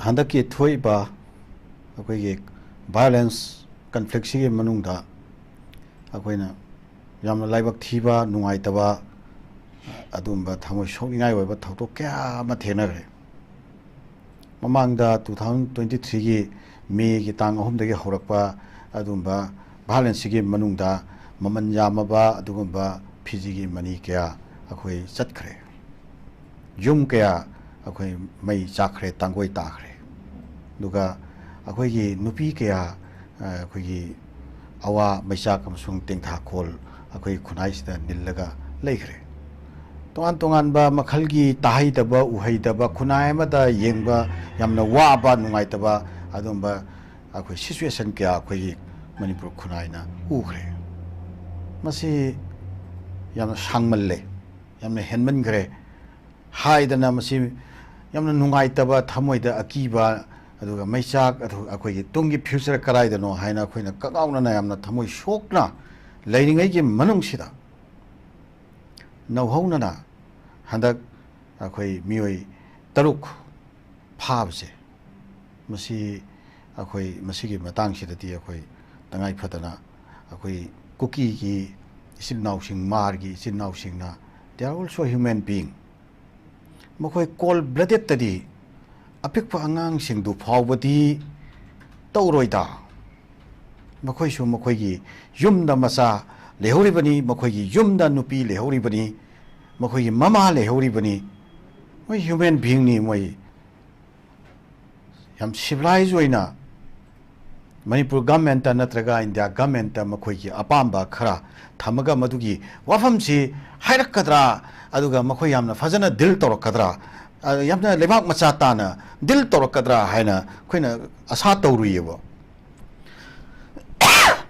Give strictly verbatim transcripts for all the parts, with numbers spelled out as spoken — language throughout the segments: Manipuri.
ꯍꯟꯗꯛꯀꯤ ꯊꯣꯛꯏꯕ ꯑꯩꯈꯣꯏꯒꯤ ꯚꯥꯏꯑꯣꯂꯦꯟꯁ ꯀꯟꯐ꯭ꯂꯤꯛꯁꯤꯒꯤ ꯃꯅꯨꯡꯗ ꯑꯩꯈꯣꯏꯅ ꯌꯥꯝꯅ ꯂꯥꯏꯕꯛ ꯊꯤꯕ, ꯅꯨꯡꯉꯥꯏꯇꯕ, ꯑꯗꯨꯒꯨꯝꯕ ꯊꯃꯣꯏ ꯁꯣꯛꯅꯤꯡꯉꯥꯏ ꯑꯣꯏꯕ ꯊꯧꯗꯣꯛ ꯀꯌꯥ ꯑꯃ ꯊꯦꯡꯅꯈ꯭ꯔꯦ꯫ ꯃꯃꯥꯡꯗ two thousand twenty threeꯒꯤ ꯃꯦꯒꯤ ꯇꯥꯡ ꯑꯍꯨꯝꯗꯒꯤ ꯍꯧꯔꯛꯄ ꯑꯗꯨꯒꯨꯝꯕ ꯚꯥꯏꯑꯣꯂꯦꯟꯁꯁꯤꯒꯤ ꯃꯅꯨꯡꯗ ꯃꯃꯜ ꯌꯥꯝꯃꯕ ꯑꯗꯨꯒꯨꯝꯕ ꯐꯤꯖꯤꯒꯤ ꯃꯅꯤ ꯀꯌꯥ ꯑꯩꯈꯣꯏ ꯆꯠꯈ꯭ꯔꯦ꯫ ꯌꯨꯝ ꯀꯌꯥ ꯑꯩꯈꯣꯏ ꯃꯩ ꯆꯥꯛꯈ꯭ꯔꯦ, ꯇꯥꯡꯒꯣꯏ ꯇꯥꯈ꯭ꯔꯦ꯫ ꯑꯗꯨꯒ ꯑꯩꯈꯣꯏꯒꯤ ꯅꯨꯄꯤ ꯀꯌꯥ, ꯑ, ꯑꯩꯈꯣꯏꯒꯤ ꯑꯋꯥ ꯃꯩꯆꯥꯛ ꯑꯃꯁꯨꯡ ꯇꯦꯡꯊꯥꯈꯣꯜ ꯑꯩꯈꯣꯏ ꯈꯨꯟꯅꯥꯏꯁꯤꯗ ꯅꯤꯜꯂꯒ ꯂꯩꯈ꯭ꯔꯦ꯫ ꯇꯣꯉꯥꯟ ꯇꯣꯉꯥꯟꯕ ꯃꯈꯜꯒꯤ ꯇꯥꯍꯩꯗꯕ, ꯎꯍꯩꯗꯕ, ꯈꯨꯟꯅꯥꯏ ꯑꯃꯗ ꯌꯦꯡꯕ ꯌꯥꯝꯅ ꯋꯥꯕ, ꯅꯨꯡꯉꯥꯏꯇꯕ ꯑꯗꯨꯒꯨꯝꯕ ꯑꯩꯈꯣꯏ ꯁꯤꯆꯨꯋꯦꯁꯟ ꯀꯌꯥ ꯑꯩꯈꯣꯏꯒꯤ ꯃꯅꯤꯄꯨꯔ ꯈꯨꯟꯅꯥꯏꯅ ꯎꯈ꯭ꯔꯦ꯫ ꯃꯁꯤ ꯌꯥꯝꯅ ꯁꯥꯡꯃꯜꯂꯦ, ꯌꯥꯝꯅ ꯍꯦꯟꯃꯟꯈ꯭ꯔꯦ ꯍꯥꯏꯗꯅ ꯃꯁꯤ ꯌꯥꯝꯅ ꯅꯨꯡꯉꯥꯏꯇꯕ, ꯊꯃꯣꯏꯗ ꯑꯀꯤꯕ, ꯑꯗꯨꯒ ꯃꯩꯆꯥꯛ, ꯑꯗꯨ ꯑꯩꯈꯣꯏꯒꯤ ꯇꯨꯡꯒꯤ ꯐ꯭ꯌꯨꯆꯔ ꯀꯗꯥꯏꯗꯅꯣ ꯍꯥꯏꯅ ꯑꯩꯈꯣꯏꯅ ꯀꯉꯥꯎꯅꯅ ꯌꯥꯝꯅ ꯊꯃꯣꯏ ꯁꯣꯛꯅ ꯂꯩꯔꯤꯉꯩꯒꯤ ꯃꯅꯨꯡꯁꯤꯗ ꯅꯧꯍꯧꯅꯅ ꯍꯟꯗꯛ ꯑꯩꯈꯣꯏ ꯃꯤꯑꯣꯏ ꯇꯔꯨꯛ ꯐꯥꯕꯁꯦ, ꯃꯁꯤ ꯑꯩꯈꯣꯏ ꯃꯁꯤꯒꯤ ꯃꯇꯥꯡꯁꯤꯗꯗꯤ ꯑꯩꯈꯣꯏ ꯇꯉꯥꯏ ꯐꯗꯅ ꯑꯩꯈꯣꯏ ꯀꯨꯀꯤꯒꯤ ꯏꯆꯤꯜ ꯏꯅꯥꯎꯁꯤꯡ, ꯃꯥꯔꯒꯤ ꯏꯆꯤꯜ ꯏꯅꯥꯎꯁꯤꯡꯅ, they are also human being꯫ ꯃꯈꯣꯏ ꯀꯣꯜ ꯕ꯭ꯂꯗꯦꯠꯇꯗꯤ ꯑꯄꯤꯛꯄ ꯑꯉꯥꯡꯁꯤꯡꯗꯨ ꯐꯥꯎꯕꯗꯤ ꯇꯧꯔꯣꯏꯗ꯫ ꯃꯈꯣꯏꯁꯨ ꯃꯈꯣꯏꯒꯤ ꯌꯨꯝꯗ ꯃꯆꯥ ꯂꯩꯍꯧꯔꯤꯕꯅꯤ, ꯃꯈꯣꯏꯒꯤ ꯌꯨꯝꯗ ꯅꯨꯄꯤ ꯂꯩꯍꯧꯔꯤꯕꯅꯤ, ꯃꯈꯣꯏꯒꯤ ꯃꯃꯥ ꯂꯩꯍꯧꯔꯤꯕꯅꯤ꯫ ꯃꯣꯏ ꯍ꯭ꯌꯨꯃꯦꯟ ꯕꯤꯡꯅꯤ꯫ ꯃꯣꯏ ꯌꯥꯝ ꯁꯤꯚꯤꯂꯥꯏꯖ ꯑꯣꯏꯅ ꯃꯅꯤꯄꯨꯔ ꯒꯃꯦꯟꯇ ꯅꯠꯇ꯭ꯔꯒ ꯏꯟꯗꯤꯌꯥ ꯒꯃꯦꯟꯇ ꯃꯈꯣꯏꯒꯤ ꯑꯄꯥꯝꯕ ꯈꯔ ꯊꯝꯃꯒ ꯃꯗꯨꯒꯤ ꯋꯥꯐꯝꯁꯤ ꯍꯥꯏꯔꯛꯀꯗ꯭ꯔꯥ, ꯑꯗꯨꯒ ꯃꯈꯣꯏ ꯌꯥꯝꯅ ꯐꯖꯅ ꯗꯤꯜ ꯇꯧꯔꯛꯀꯗ꯭ꯔꯥ, ꯑ, ꯌꯥꯝꯅ ꯂꯩꯕꯥꯛ ꯃꯆꯥ ꯇꯥꯅ ꯗꯤꯜ ꯇꯧꯔꯛꯀꯗ꯭ꯔꯥ ꯍꯥꯏꯅ ꯑꯩꯈꯣꯏꯅ ꯑꯁꯥ ꯇꯧꯔꯨꯏꯌꯦꯕ꯫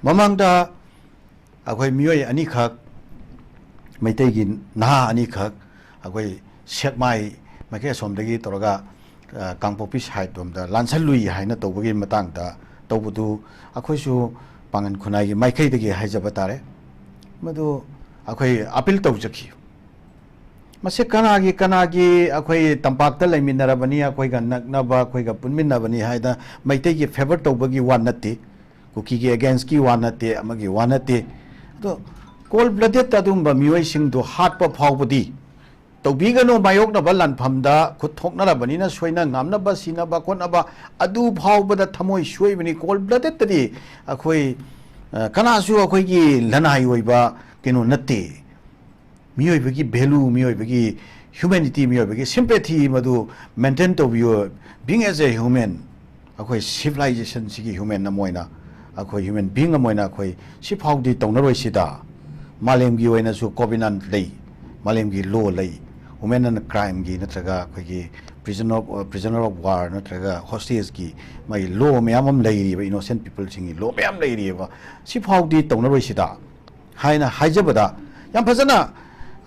ꯃꯃꯥꯡꯗ ꯑꯩꯈꯣꯏ ꯃꯤꯑꯣꯏ ꯑꯅꯤꯈꯛ, ꯃꯩꯇꯩꯒꯤ ꯅꯍꯥ ꯑꯅꯤꯈꯛ ꯑꯩꯈꯣꯏ ꯁꯦꯛꯃꯥꯏ ꯃꯥꯏꯀꯩ ꯑꯁꯣꯝꯗꯒꯤ ꯇꯧꯔꯒ, ꯑ, ꯀꯥꯡꯄꯣꯛꯄꯤ ꯁꯥꯏꯠ ꯂꯣꯝꯗ ꯂꯥꯟꯁꯜꯂꯨꯏ ꯍꯥꯏꯅ ꯇꯧꯕꯒꯤ ꯃꯇꯥꯡꯗ ꯇꯧꯕꯗꯨ ꯑꯩꯈꯣꯏꯁꯨ ꯄꯥꯡꯒꯟ ꯈꯨꯟꯅꯥꯏꯒꯤ ꯃꯥꯏꯀꯩꯗꯒꯤ ꯍꯥꯏꯖꯕ ꯇꯥꯔꯦ, ꯃꯗꯨ ꯑꯩꯈꯣꯏ ꯑꯄꯤꯜ ꯇꯧꯖꯈꯤ꯫ ꯃꯁꯤ ꯀꯅꯥꯒꯤ ꯀꯅꯥꯒꯤ ꯑꯩꯈꯣꯏ ꯇꯝꯄꯥꯛꯇ ꯂꯩꯃꯤꯟꯅꯔꯕꯅꯤ, ꯑꯩꯈꯣꯏꯒ ꯅꯛꯅꯕ, ꯑꯩꯈꯣꯏꯒ ꯄꯨꯟꯃꯤꯟꯅꯕꯅꯤ ꯍꯥꯏꯗꯅ ꯃꯩꯇꯩꯒꯤ ꯐꯦꯚꯔ ꯇꯧꯕꯒꯤ ꯋꯥ ꯅꯠꯇꯦ, ꯀꯨꯀꯤꯒꯤ ꯑꯦꯒꯦꯟꯁꯀꯤ ꯋꯥ ꯅꯠꯇꯦ, ꯑꯃꯒꯤ ꯋꯥ ꯅꯠꯇꯦ꯫ ꯑꯗꯣ ꯀꯣꯜ ꯕ꯭ꯂꯗꯦꯠ ꯑꯗꯨꯒꯨꯝꯕ ꯃꯤꯑꯣꯏꯁꯤꯡꯗꯣ ꯍꯥꯠꯄ ꯐꯥꯎꯕꯗꯤ ꯇꯧꯕꯤꯒꯅꯨ꯫ ꯃꯥꯌꯣꯛꯅꯕ ꯂꯥꯟꯐꯝꯗ ꯈꯨꯠ ꯊꯣꯛꯅꯔꯕꯅꯤꯅ ꯁꯣꯏꯅ ꯉꯥꯝꯅꯕ, ꯁꯤꯅꯕ ꯈꯣꯠꯅꯕ ꯑꯗꯨ ꯐꯥꯎꯕꯗ ꯊꯃꯣꯏ ꯁꯣꯏꯕꯅꯤ꯫ ꯀꯣꯜ ꯕ꯭ꯂꯗꯦꯠꯇꯗꯤ ꯑꯩꯈꯣꯏ ꯑ, ꯀꯅꯥꯁꯨ ꯑꯩꯈꯣꯏꯒꯤ ꯂꯅꯥꯏ ꯑꯣꯏꯕ ꯀꯩꯅꯣ ꯅꯠꯇꯦ꯫ ꯃꯤꯑꯣꯏꯕꯒꯤ ꯚꯦꯂꯨ, ꯃꯤꯑꯣꯏꯕꯒꯤ ꯍ꯭ꯌꯨꯃꯦꯅꯤꯇꯤ, ꯃꯤꯑꯣꯏꯕꯒꯤ ꯁꯤꯝꯄꯦꯊꯤ ꯃꯗꯨ ꯃꯦꯟꯇꯦꯟ ꯇꯧꯕꯤꯌꯨ꯫ Being as a human, ꯑꯩꯈꯣꯏ ꯁꯤꯚꯤꯂꯥꯏꯖꯦꯁꯟꯁꯤꯒꯤ ꯍ꯭ꯌꯨꯃꯦꯟ ꯑꯃ ꯑꯣꯏꯅ, ꯑꯩꯈꯣꯏ ꯍ꯭ꯌꯨꯃꯦꯟ ꯕꯤꯡ ꯑꯃ ꯑꯣꯏꯅ ꯑꯩꯈꯣꯏ ꯁꯤꯐꯥꯎꯗꯤ ꯇꯧꯅꯔꯣꯏꯁꯤꯗ꯫ ꯃꯥꯂꯦꯝꯒꯤ ꯑꯣꯏꯅꯁꯨ ꯀꯣꯚꯤꯅꯟ ꯂꯩ, ꯃꯥꯂꯦꯝꯒꯤ ꯂꯣ ꯂꯩ, ꯋꯨꯃꯦꯟ ꯑꯦꯟ ꯀ꯭ꯔꯥꯏꯝꯒꯤ ꯅꯠꯇ꯭ꯔꯒ ꯑꯩꯈꯣꯏꯒꯤ ꯄ꯭ꯔꯤꯖꯟ ꯑꯣꯐ, ꯄ꯭ꯔꯤꯖꯅꯔ ꯑꯣꯐ ꯋꯥꯔ ꯅꯠꯇ꯭ꯔꯒ ꯍꯣꯁꯇꯦꯖꯀꯤ ꯃꯥꯒꯤ ꯂꯣ ꯃꯌꯥꯝ ꯑꯃ ꯂꯩꯔꯤꯕ, ꯏꯅꯣꯁꯦꯟ ꯄꯤꯄꯜꯁꯤꯡꯒꯤ ꯂꯣ ꯃꯌꯥꯝ ꯂꯩꯔꯤꯕ, ꯁꯤꯐꯥꯎꯗꯤ ꯇꯧꯅꯔꯣꯏꯁꯤꯗ ꯍꯥꯏꯅ ꯍꯥꯏꯖꯕꯗ ꯌꯥꯝ ꯐꯖꯅ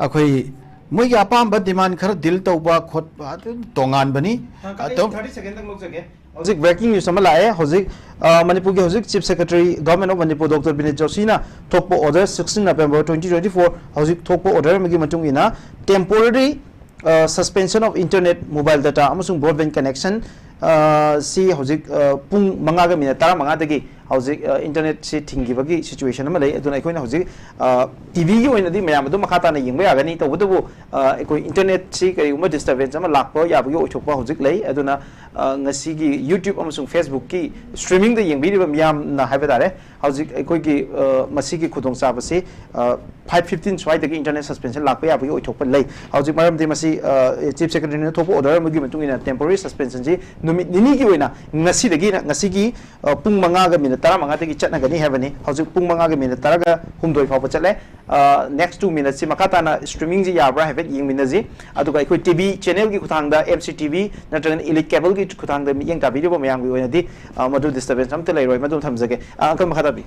ꯑꯩꯈꯣꯏ ꯃꯣꯏꯒꯤ ꯑꯄꯥꯝꯕ ꯗꯤꯃꯥꯟ ꯈꯔ ꯗꯤꯜ ꯇꯧꯕ ꯈꯣꯠꯄ ꯑꯗꯨꯝ ꯇꯣꯉꯥꯟꯕꯅꯤ꯫ ꯑꯗꯨꯝ ꯊꯥꯔꯇꯤ ꯁꯦꯀꯦꯟꯗꯪ ꯂꯧꯖꯒꯦ꯫ ꯍꯧꯖꯤꯛ ꯕ꯭ꯔꯦꯀꯤꯡ ꯅ꯭ꯌꯨꯁ ꯑꯃ ꯂꯥꯛꯑꯦ꯫ ꯍꯧꯖꯤꯛ ꯑ, ꯃꯅꯤꯄꯨꯔꯒꯤ ꯍꯧꯖꯤꯛ chief secretary, government of Manipur, doctor Vineet ꯖꯣꯁꯤꯅ ꯊꯣꯛꯄ order, sixteen November twenty twenty four, ꯍꯧꯖꯤꯛ ꯊꯣꯛꯄ ꯑꯣꯔꯗꯔ ꯑꯃꯒꯤ ꯃꯇꯨꯡ ꯏꯟꯅ ꯇꯦꯝꯄꯣꯔꯔꯤ, ꯑ, suspension of internet, mobile data ꯑꯃꯁꯨꯡ broadband connection, ꯑ, ꯁꯤ ꯍꯧꯖꯤꯛ, ꯑ, ꯄꯨꯡ ꯃꯉꯥꯒ ꯃꯤꯅꯠ ꯇꯔꯥꯃꯉꯥꯗꯒꯤ ꯍꯧꯖꯤꯛ, ꯑ, internetꯁꯤ ꯊꯤꯡꯈꯤꯕꯒꯤ situation ꯑꯃ ꯂꯩ꯫ ꯑꯗꯨꯅ ꯑꯩꯈꯣꯏꯅ ꯍꯧꯖꯤꯛ, ꯑ, TVꯒꯤ ꯑꯣꯏꯅꯗꯤ ꯃꯌꯥꯝ ꯑꯗꯨꯝ ꯃꯈꯥ ꯇꯥꯅ ꯌꯦꯡꯕ ꯌꯥꯒꯅꯤ꯫ ꯇꯧꯕꯇꯕꯨ, ꯑ, ꯑꯩꯈꯣꯏ internetꯁꯤ ꯀꯔꯤꯒꯨꯝꯕ disturbance ꯑꯃ ꯂꯥꯛꯄ ꯌꯥꯕꯒꯤ ꯑꯣꯏꯊꯣꯛꯄ ꯍꯧꯖꯤꯛ ꯂꯩ꯫ ꯑꯗꯨꯅ, ꯑ, ꯉꯁꯤꯒꯤ YouTube ꯑꯃꯁꯨꯡ Facebookꯀꯤ streamingꯗ ꯌꯦꯡꯕꯤꯔꯤꯕ ꯃꯤꯌꯥꯝꯅ ꯍꯥꯏꯕ ꯇꯥꯔꯦ, ꯍꯧꯖꯤꯛ ꯑꯩꯈꯣꯏꯒꯤ, ꯑ, ꯃꯁꯤꯒꯤ ꯈꯨꯗꯣꯡꯆꯥꯕꯁꯤ, ꯑ, five fifteen ꯁ꯭ꯋꯥꯏꯗꯒꯤ internet suspension ꯂꯥꯛꯄ ꯌꯥꯕꯒꯤ ꯑꯣꯏꯊꯣꯛꯄ ꯂꯩ꯫ ꯍꯧꯖꯤꯛ ꯃꯔꯝꯗꯤ ꯃꯁꯤ, ꯑ, ꯆꯤꯐ ꯁꯦꯀ꯭ꯔꯦꯇꯔꯤꯅ ꯊꯣꯛꯄ ꯑꯣꯔꯗꯔ ꯑꯃꯒꯤ ꯃꯇꯨꯡ ꯏꯟꯅ temporary suspensionꯁꯤ ꯅꯨꯃꯤꯠ ꯅꯤꯅꯤꯒꯤ ꯑꯣꯏꯅ ꯉꯁꯤꯗꯒꯤꯅ, ꯉꯁꯤꯒꯤ, ꯑ, ꯄꯨꯡ ꯃꯉꯥꯒ ꯃꯤꯅꯤꯠ ꯇꯔꯥꯃꯉꯥꯗꯒꯤ ꯆꯠꯅꯒꯅꯤ ꯍꯥꯏꯕꯅꯤ꯫ ꯍꯧꯖꯤꯛ ꯄꯨꯡ ꯃꯉꯥꯒ ꯃꯤꯅꯤꯠ ꯇꯔꯥꯒ ꯍꯨꯝꯗꯣꯏ ꯐꯥꯎꯕ ꯆꯠꯂꯦ꯫ ꯑ, next two minutesꯁꯤ ꯃꯈꯥ ꯇꯥꯅ streamingꯁꯤ ꯌꯥꯕ꯭ꯔꯥ ꯍꯥꯏꯐꯦꯠ ꯌꯦꯡꯃꯤꯟꯅꯁꯤ꯫ ꯑꯗꯨꯒ ꯑꯩꯈꯣꯏ TV channelꯒꯤ ꯈꯨꯠꯊꯥꯡꯗ, MCTV ꯅꯠꯇ꯭ꯔꯒꯅ Elite Cableꯒꯤ ꯈꯨꯠꯊꯥꯡꯗ ꯃꯤꯠꯌꯦꯡ ꯇꯥꯕꯤꯔꯤꯕ ꯃꯌꯥꯝꯒꯤ ꯑꯣꯏꯅꯗꯤ, ꯑ, ꯃꯗꯨ disturbance ꯑꯝꯇ ꯂꯩꯔꯣꯏ꯫ ꯃꯗꯨ ꯊꯝꯖꯒꯦ꯫ ꯑ, uncle, ꯃꯈꯥ ꯇꯥꯕꯤꯌꯨ꯫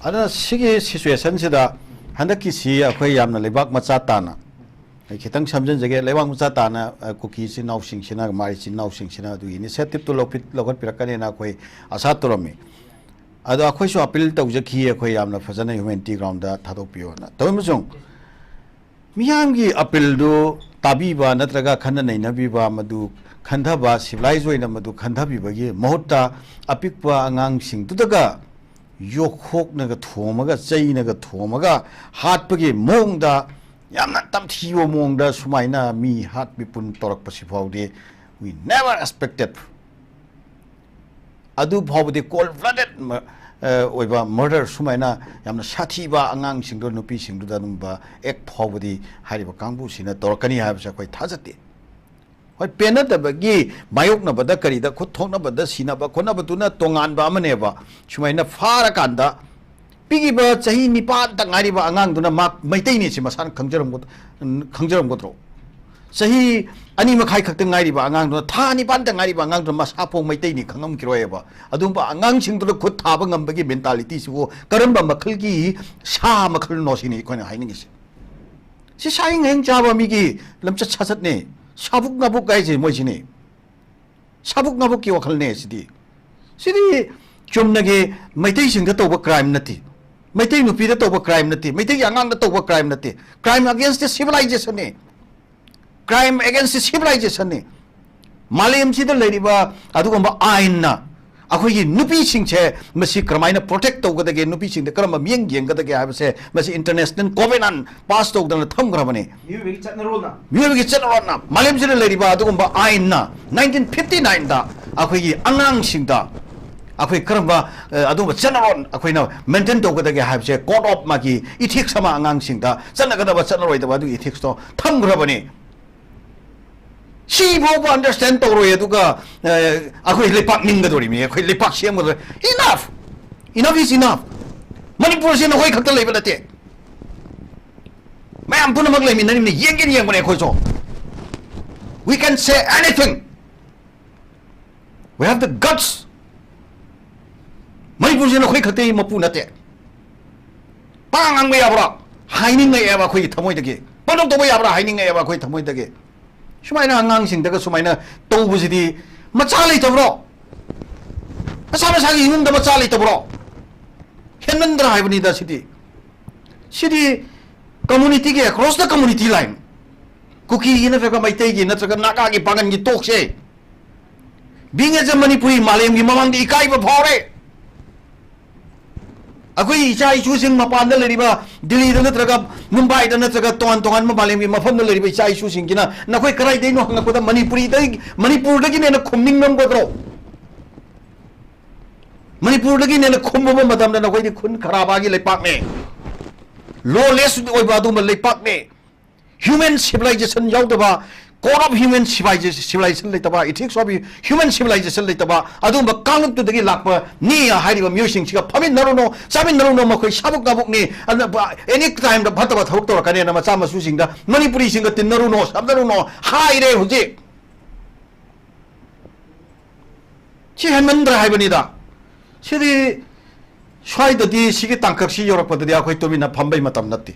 ꯑꯗꯨꯅ ꯁꯤꯒꯤ situationꯁꯤꯗ ꯍꯟꯗꯛꯀꯤꯁꯤ ꯑꯩꯈꯣꯏ ꯌꯥꯝꯅ ꯂꯩꯕꯥꯛ ꯃꯆꯥ ꯇꯥꯅ, ꯑꯩ ꯈꯤꯇꯪ ꯁꯝꯖꯤꯟꯖꯒꯦ, ꯂꯩꯕꯥꯛ ꯃꯆꯥ ꯇꯥꯅ, ꯑ, ꯀꯨꯀꯤ ꯏꯆꯤꯟ ꯏꯅꯥꯎꯁꯤꯡꯁꯤꯅ, ꯃꯥꯏ ꯏꯆꯤꯟ ꯏꯅꯥꯎꯁꯤꯡꯁꯤꯅ ꯑꯗꯨꯒꯤ initiativeꯇꯨ ꯂꯧꯈꯠ-, ꯂꯧꯈꯠꯄꯤꯔꯛꯀꯅꯦꯅ ꯑꯩꯈꯣꯏ ꯑꯁꯥ ꯇꯧꯔꯝꯃꯤ꯫ ꯑꯗꯣ ꯑꯩꯈꯣꯏꯁꯨ appeal ꯇꯧꯖꯈꯤ, ꯑꯩꯈꯣꯏ ꯌꯥꯝꯅ ꯐꯖꯅ humanity groundꯗ ꯊꯥꯗꯣꯛꯄꯤꯌꯣꯅ꯫ ꯇꯧꯏ ꯑꯃꯁꯨꯡ ꯃꯤꯌꯥꯝꯒꯤ ꯑꯄꯤꯜꯗꯨ ꯇꯥꯕꯤꯕ ꯅꯠꯇ꯭ꯔꯒ ꯈꯟꯅ ꯅꯩꯅꯕꯤꯕ, ꯃꯗꯨ ꯈꯟꯊꯕ, ꯁꯤꯚꯤꯂꯥꯏꯖ ꯑꯣꯏꯅ ꯃꯗꯨ ꯈꯟꯊꯕꯤꯕꯒꯤ ꯃꯍꯨꯠꯇ, ꯑꯄꯤꯛꯄ ꯑꯉꯥꯡꯁꯤꯡꯗꯨꯗꯒ ꯌꯣꯈꯣꯛꯅꯒ ꯊꯣꯝꯃꯒ, ꯆꯩꯅꯒ ꯊꯣꯝꯃꯒ ꯍꯥꯠꯄꯒꯤ ꯃꯑꯣꯡꯗ, ꯌꯥꯝꯅ ꯇꯝꯊꯤꯕ ꯃꯑꯣꯡꯗ ꯁꯨꯃꯥꯏꯅ ꯃꯤ ꯍꯥꯠ ꯃꯤꯄꯨꯟ ꯇꯧꯔꯛꯄꯁꯤ ꯐꯥꯎꯗꯤ we never expected꯫ ꯑꯗꯨ ꯐꯥꯎꯕꯗꯤ cold blooded ꯑꯣꯏꯕ ꯃꯔꯗꯔ, ꯁꯨꯃꯥꯏꯅ ꯌꯥꯝꯅ ꯁꯥꯊꯤꯕ ꯑꯉꯥꯡꯁꯤꯡꯗꯣ, ꯅꯨꯄꯤꯁꯤꯡꯗꯨꯗ ꯑꯗꯨꯝꯕ ꯑꯦꯛ ꯐꯥꯎꯕꯗꯤ ꯍꯥꯏꯔꯤꯕ ꯀꯥꯡꯕꯨꯁꯤꯅ ꯇꯧꯔꯛꯀꯅꯤ ꯍꯥꯏꯕꯁꯦ ꯑꯩꯈꯣꯏ ꯊꯥꯖꯗꯦ꯫ ꯍꯣꯏ, ꯄꯦꯟꯅꯗꯕꯒꯤ ꯃꯥꯌꯣꯛꯅꯕꯗ, ꯀꯔꯤꯗ ꯈꯨꯠ ꯊꯣꯛꯅꯕꯗ ꯁꯤꯅꯕ ꯈꯣꯠꯅꯕꯗꯨꯅ ꯇꯣꯉꯥꯟꯕ ꯑꯃꯅꯦꯕ꯫ ꯁꯨꯃꯥꯏꯅ ꯐꯥꯔꯀꯥꯟꯗ ꯄꯤꯛꯏꯕ ꯆꯍꯤ ꯅꯤꯄꯥꯟꯇ ꯉꯥꯏꯔꯤꯕ ꯑꯉꯥꯡꯗꯨꯅ ꯃꯥ ꯃꯩꯇꯩꯅꯤ ꯁꯤ ꯃꯁꯥꯅ ꯈꯪꯖꯔꯝꯒ-, ꯈꯪꯖꯔꯝꯒꯗ꯭ꯔꯣ? ꯆꯍꯤ ꯑꯅꯤ ꯃꯈꯥꯏ ꯈꯛꯇ ꯉꯥꯏꯔꯤꯕ ꯑꯉꯥꯡꯗꯨꯅ, ꯊꯥ ꯅꯤꯄꯥꯟꯇ ꯉꯥꯏꯔꯤꯕ ꯑꯉꯥꯡꯗꯨꯅ ꯃꯁꯥ ꯐꯥꯎ ꯃꯩꯇꯩꯅꯤ ꯈꯪꯉꯝꯈꯤꯔꯣꯏꯕ꯫ ꯑꯗꯨꯒꯨꯝꯕ ꯑꯉꯥꯡꯁꯤꯡꯗꯨꯗ ꯈꯨꯠ ꯊꯥꯕ ꯉꯝꯕꯒꯤ ꯃꯦꯟꯇꯥꯂꯤꯇꯤꯁꯤꯕꯨ ꯀꯔꯝꯕ ꯃꯈꯜꯒꯤ ꯁꯥ ꯃꯈꯜꯅꯣ ꯁꯤꯅꯤ ꯑꯩꯈꯣꯏꯅ ꯍꯥꯏꯅꯤꯡꯉꯤꯁꯦ꯫ ꯁꯤ ꯁꯥꯍꯤꯡ ꯍꯌꯤꯡ ꯆꯥꯕ ꯃꯤꯒꯤ ꯂꯝꯆꯠ ꯁꯥꯖꯠꯅꯦ꯫ ꯁꯥꯕꯨꯛ ꯅꯥꯕꯨꯛ ꯍꯥꯏꯁꯦ ꯃꯣꯏꯁꯤꯅꯦ꯫ ꯁꯥꯕꯨꯛ ꯅꯥꯕꯨꯛꯀꯤ ꯋꯥꯈꯜꯅꯦ ꯁꯤꯗꯤ꯫ ꯁꯤꯗꯤ ꯆꯨꯝꯅꯒꯤ ꯃꯩꯇꯩꯁꯤꯡꯗ ꯇꯧꯕ ꯀ꯭ꯔꯥꯏꯝ ꯅꯠꯇꯦ꯫ ꯃꯩꯇꯩ ꯅꯨꯄꯤꯗ ꯇꯧꯕ ꯀ꯭ꯔꯥꯏꯝ ꯅꯠꯇꯦ꯫ ꯃꯩꯇꯩꯒꯤ ꯑꯉꯥꯡꯗ ꯇꯧꯕ ꯀ꯭ꯔꯥꯏꯝ ꯅꯠꯇꯦ꯫ Crime against the civilizationꯅꯦ꯫ Crime against the civilizationꯅꯦ꯫ ꯃꯥꯂꯦꯝꯁꯤꯗ ꯂꯩꯔꯤꯕ ꯑꯗꯨꯒꯨꯝꯕ ꯑꯥꯏꯟꯅ ꯑꯩꯈꯣꯏꯒꯤ ꯅꯨꯄꯤꯁꯤꯡꯁꯦ ꯃꯁꯤ ꯀꯔꯝꯍꯥꯏꯅ protect ꯇꯧꯒꯗꯒꯦ, ꯅꯨꯄꯤꯁꯤꯡꯗ ꯀꯔꯝꯕ ꯃꯤꯠꯌꯦꯡ ꯌꯦꯡꯒꯗꯒꯦ ꯍꯥꯏꯕꯁꯦ ꯃꯁꯤ international covenant pass ꯇꯧꯗꯅ ꯊꯝꯈ꯭ꯔꯕꯅꯤ꯫ ꯃꯤꯑꯣꯏꯕꯒꯤ ꯆꯠꯅꯔꯣꯜꯅ꯫ ꯃꯤꯑꯣꯏꯕꯒꯤ ꯆꯠꯅꯔꯣꯜꯅ, ꯃꯥꯂꯦꯝꯁꯤꯗ ꯂꯩꯔꯤꯕ ꯑꯗꯨꯒꯨꯝꯕ ꯑꯥꯏꯟꯅ nineteen fifty nineꯗ ꯑꯩꯈꯣꯏꯒꯤ ꯑꯉꯥꯡꯁꯤꯡꯗ ꯑꯩꯈꯣꯏ ꯀꯔꯝꯕ, ꯑ, ꯑꯗꯨꯒꯨꯝꯕ ꯆꯠꯅꯔꯣꯜ ꯑꯩꯈꯣꯏꯅ maintain ꯇꯧꯒꯗꯒꯦ ꯍꯥꯏꯕꯁꯦ, code of ꯃꯥꯒꯤ ethics ꯑꯃ ꯑꯉꯥꯡꯁꯤꯡꯗ ꯆꯠꯅꯒꯗꯕ ꯆꯠꯅꯔꯣꯏꯗꯕ ꯑꯗꯨꯒꯤ ethicsꯇꯣ ꯊꯝꯈ꯭ꯔꯕꯅꯤ꯫ ꯁꯤ ꯐꯥꯎꯕ understand ꯇꯧꯔꯣꯏ, ꯑꯗꯨꯒ, ꯑ, ꯑꯩꯈꯣꯏ ꯂꯩꯄꯥꯛ ꯅꯤꯡꯒꯗꯧꯔꯤꯕꯅꯤ, ꯑꯩꯈꯣꯏ ꯂꯩꯄꯥꯛ ꯁꯦꯝꯒꯗꯧꯔꯤ꯫ Enough! Enough is enough! ꯃꯅꯤꯄꯨꯔꯁꯤ ꯅꯈꯣꯏ ꯈꯛꯇ ꯂꯩꯕ ꯅꯠꯇꯦ, ꯃꯌꯥꯝ ꯄꯨꯝꯅꯃꯛ ꯂꯩꯃꯤꯟꯅꯔꯤꯕꯅꯤ, ꯌꯦꯡꯒꯦꯅ ꯌꯦꯡꯕꯅꯦ ꯑꯩꯈꯣꯏꯁꯨ꯫ We can say anything. We have the guts. ꯃꯅꯤꯄꯨꯔꯁꯤ ꯅꯈꯣꯏ ꯈꯛꯇꯒꯤ ꯃꯄꯨ ꯅꯠꯇꯦ꯫ ꯄꯉꯥꯡ ꯉꯥꯡꯕ ꯌꯥꯕ꯭ꯔꯥ? ꯍꯥꯏꯅꯤꯡꯉꯛꯑꯦꯕ ꯑꯩꯈꯣꯏꯒꯤ ꯊꯃꯣꯏꯗꯒꯤ꯫ ꯄꯪꯇꯧ ꯇꯧꯕ ꯌꯥꯕ꯭ꯔꯥ? ꯍꯥꯏꯅꯤꯡꯉꯛꯑꯦꯕ ꯑꯩꯈꯣꯏ ꯊꯃꯣꯏꯗꯒꯤ꯫ ꯁꯨꯃꯥꯏꯅ ꯑꯉꯥꯡꯁꯤꯡꯗꯒ ꯁꯨꯃꯥꯏꯅ ꯇꯧꯕꯁꯤꯗꯤ ꯃꯆꯥ ꯂꯩꯇꯕ꯭ꯔꯣ? ꯃꯁꯥ ꯃꯁꯥꯒꯤ ꯏꯃꯨꯡꯗ ꯃꯆꯥ ꯂꯩꯇꯕ꯭ꯔꯣ? ꯍꯦꯟꯃꯟꯗ꯭ꯔꯥ ꯍꯥꯏꯕꯅꯤꯗ ꯁꯤꯗꯤ꯫ ꯁꯤꯗꯤ Community-ꯒꯤ, across the community line, ꯀꯨꯀꯤꯒꯤ ꯅꯠꯇ꯭ꯔꯒ ꯃꯩꯇꯩꯒꯤ ꯅꯠꯇ꯭ꯔꯒ ꯅꯥꯒꯥꯒꯤ ꯄꯥꯉꯟꯒꯤ ꯇꯣꯛꯁꯦ꯫ Being as a Manipuri, ꯃꯥꯂꯦꯝꯒꯤ ꯃꯃꯥꯡꯗ ꯏꯀꯥꯏꯕ ꯐꯥꯎꯔꯦ꯫ ꯑꯩꯈꯣꯏ ꯏꯆꯥ ꯏꯁꯨꯁꯤꯡ ꯃꯄꯥꯟꯗ ꯂꯩꯔꯤꯕ, ꯗꯤꯜꯂꯤꯗ ꯅꯠꯇ꯭ꯔꯒ ꯃꯨꯝꯕꯥꯏꯗ ꯅꯠꯇ꯭ꯔꯒ ꯇꯣꯉꯥꯟ ꯇꯣꯉꯥꯟꯕ ꯃꯥꯂꯦꯝꯒꯤ ꯃꯐꯝꯗ ꯂꯩꯔꯤꯕ ꯏꯆꯥ ꯏꯁꯨꯁꯤꯡꯁꯤꯅ ꯅꯈꯣꯏ ꯀꯗꯥꯏꯗꯩꯅꯣ ꯍꯪꯉꯛꯄꯗ ꯃꯅꯤꯄꯨꯔꯤꯗꯒꯤ, ꯃꯅꯤꯄꯨꯔꯗꯒꯤꯅꯦꯅ ꯈꯨꯝꯅꯤꯡꯉꯝꯒꯗ꯭ꯔꯣ? ꯃꯅꯤꯄꯨꯔꯗꯒꯤꯅꯦꯅ ꯈꯨꯝꯃꯨꯕ ꯃꯇꯝꯗ ꯅꯈꯣꯏꯗꯤ ꯈꯨꯟ ꯈꯔꯥꯕꯥꯒꯤ ꯂꯩꯄꯥꯛꯅꯦ, ꯂꯣ ꯂꯦꯁ ꯑꯣꯏꯕ ꯑꯗꯨꯒꯨꯝꯕ ꯂꯩꯄꯥꯛꯅꯦ꯫ Human civilization ꯌꯥꯎꯗꯕ, code of human civilization ꯂꯩꯇꯕ, ethics of human civilization ꯂꯩꯇꯕ ꯑꯗꯨꯒꯨꯝꯕ ꯀꯥꯡꯂꯨꯞꯇꯨꯗꯒꯤ ꯂꯥꯛꯄꯅꯤ ꯍꯥꯏꯔꯤꯕ ꯃꯤꯑꯣꯏꯁꯤꯡꯁꯤꯒ ꯐꯝꯃꯤꯟꯅꯔꯨꯅꯣ, ꯆꯥꯃꯤꯟꯅꯔꯨꯅꯣ, ꯃꯈꯣꯏ ꯁꯥꯕꯨꯛ ꯅꯥꯕꯨꯛꯅꯤ, ꯑꯗꯨꯅ any time-ꯗ ꯐꯠꯇꯕ ꯊꯕꯛ ꯇꯧꯔꯛꯀꯅꯦꯅ ꯃꯆꯥ ꯃꯁꯨꯁꯤꯡꯗ ꯃꯅꯤꯄꯨꯔꯤꯁꯤꯡꯒ ꯇꯤꯟꯅꯔꯨꯅꯣ, ꯁꯝꯅꯔꯨꯅꯣ ꯍꯥꯏꯔꯦ ꯍꯧꯖꯤꯛ꯫ ꯁꯤ ꯍꯦꯟꯃꯟꯗ꯭ꯔꯥ ꯍꯥꯏꯕꯅꯤꯗ꯫ ꯁꯤꯗꯤ ꯁ꯭ꯋꯥꯏꯗꯗꯤ, ꯁꯤꯒꯤ ꯇꯥꯡꯀꯛꯁꯤ ꯌꯧꯔꯛꯄꯗꯗꯤ ꯑꯩꯈꯣꯏ ꯇꯨꯃꯤꯟꯅ ꯐꯝꯕꯩ ꯃꯇꯝ ꯅꯠꯇꯦ꯫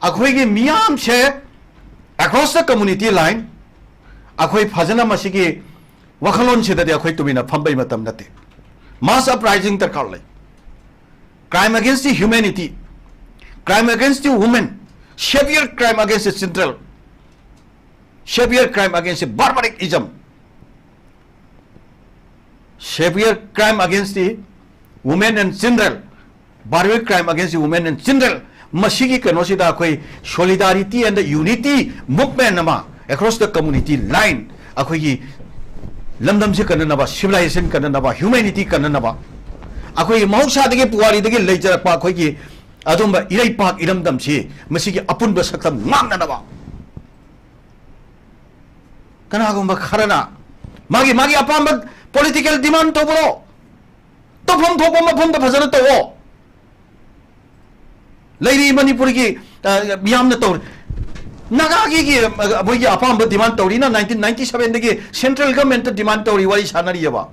ꯑꯩꯈꯣꯏꯒꯤ ꯃꯤꯌꯥꯝꯁꯦ across the community line, ꯑꯩꯈꯣꯏ ꯐꯖꯅ ꯃꯁꯤꯒꯤ ꯋꯥꯈꯜꯂꯣꯟꯁꯤꯗꯗꯤ ꯑꯩꯈꯣꯏ ꯇꯨꯃꯤꯟꯅ ꯐꯝꯕꯩ ꯃꯇꯝ ꯅꯠꯇꯦ꯫ Mass uprising ꯗꯔꯀꯥꯔ ꯂꯩ꯫ Crime against the humanity, crime against the women, severe crime against the children, severe crime against the barbarism, severe crime against the women and children, barbaric crime against the women and children, ꯃꯁꯤꯒꯤ ꯀꯩꯅꯣꯁꯤꯗ ꯑꯩꯈꯣꯏ solidarity and unity movement ꯑꯃ across the community line, ꯑꯩꯈꯣꯏꯒꯤ ꯂꯝꯗꯝꯁꯤ ꯀꯟꯅꯅꯕ, civilization ꯀꯟꯅꯅꯕ, humanity ꯀꯟꯅꯅꯕ, ꯑꯩꯈꯣꯏꯒꯤ ꯃꯍꯧꯁꯥꯗꯒꯤ ꯄꯨꯋꯥꯔꯤꯗꯒꯤ ꯂꯩꯖꯔꯛꯄ ꯑꯩꯈꯣꯏꯒꯤ ꯑꯗꯨꯝꯕ ꯏꯔꯩꯄꯥꯛ ꯏꯔꯝꯗꯝꯁꯤ, ꯃꯁꯤꯒꯤ ꯑꯄꯨꯟꯕ ꯁꯛꯇꯝ ꯉꯥꯛꯅꯅꯕ꯫ ꯀꯅꯥꯒꯨꯝꯕ ꯈꯔꯅ ꯃꯥꯒꯤ, ꯃꯥꯒꯤ ꯑꯄꯥꯝꯕ political demand ꯇꯧꯕ꯭ꯔꯣ? ꯇꯧꯐꯝ ꯊꯣꯛꯄ ꯃꯐꯝꯗ ꯐꯖꯅ ꯇꯧꯑꯣ꯫ ꯂꯩꯔꯤ ꯃꯅꯤꯄꯨꯔꯒꯤ, ꯑ, ꯃꯤꯌꯥꯝꯅ ꯇꯧꯔꯤ꯫ ꯅꯥꯒꯥꯒꯤ, ꯑ, ꯃꯣꯏꯒꯤ ꯑꯄꯥꯝꯕ demand ꯇꯧꯔꯤꯅ nineteen ninety seven-ꯗꯒꯤ central government-ꯇ demand ꯇꯧꯔꯤ, ꯋꯥꯔꯤ ꯁꯥꯟꯅꯔꯤꯑꯕ꯫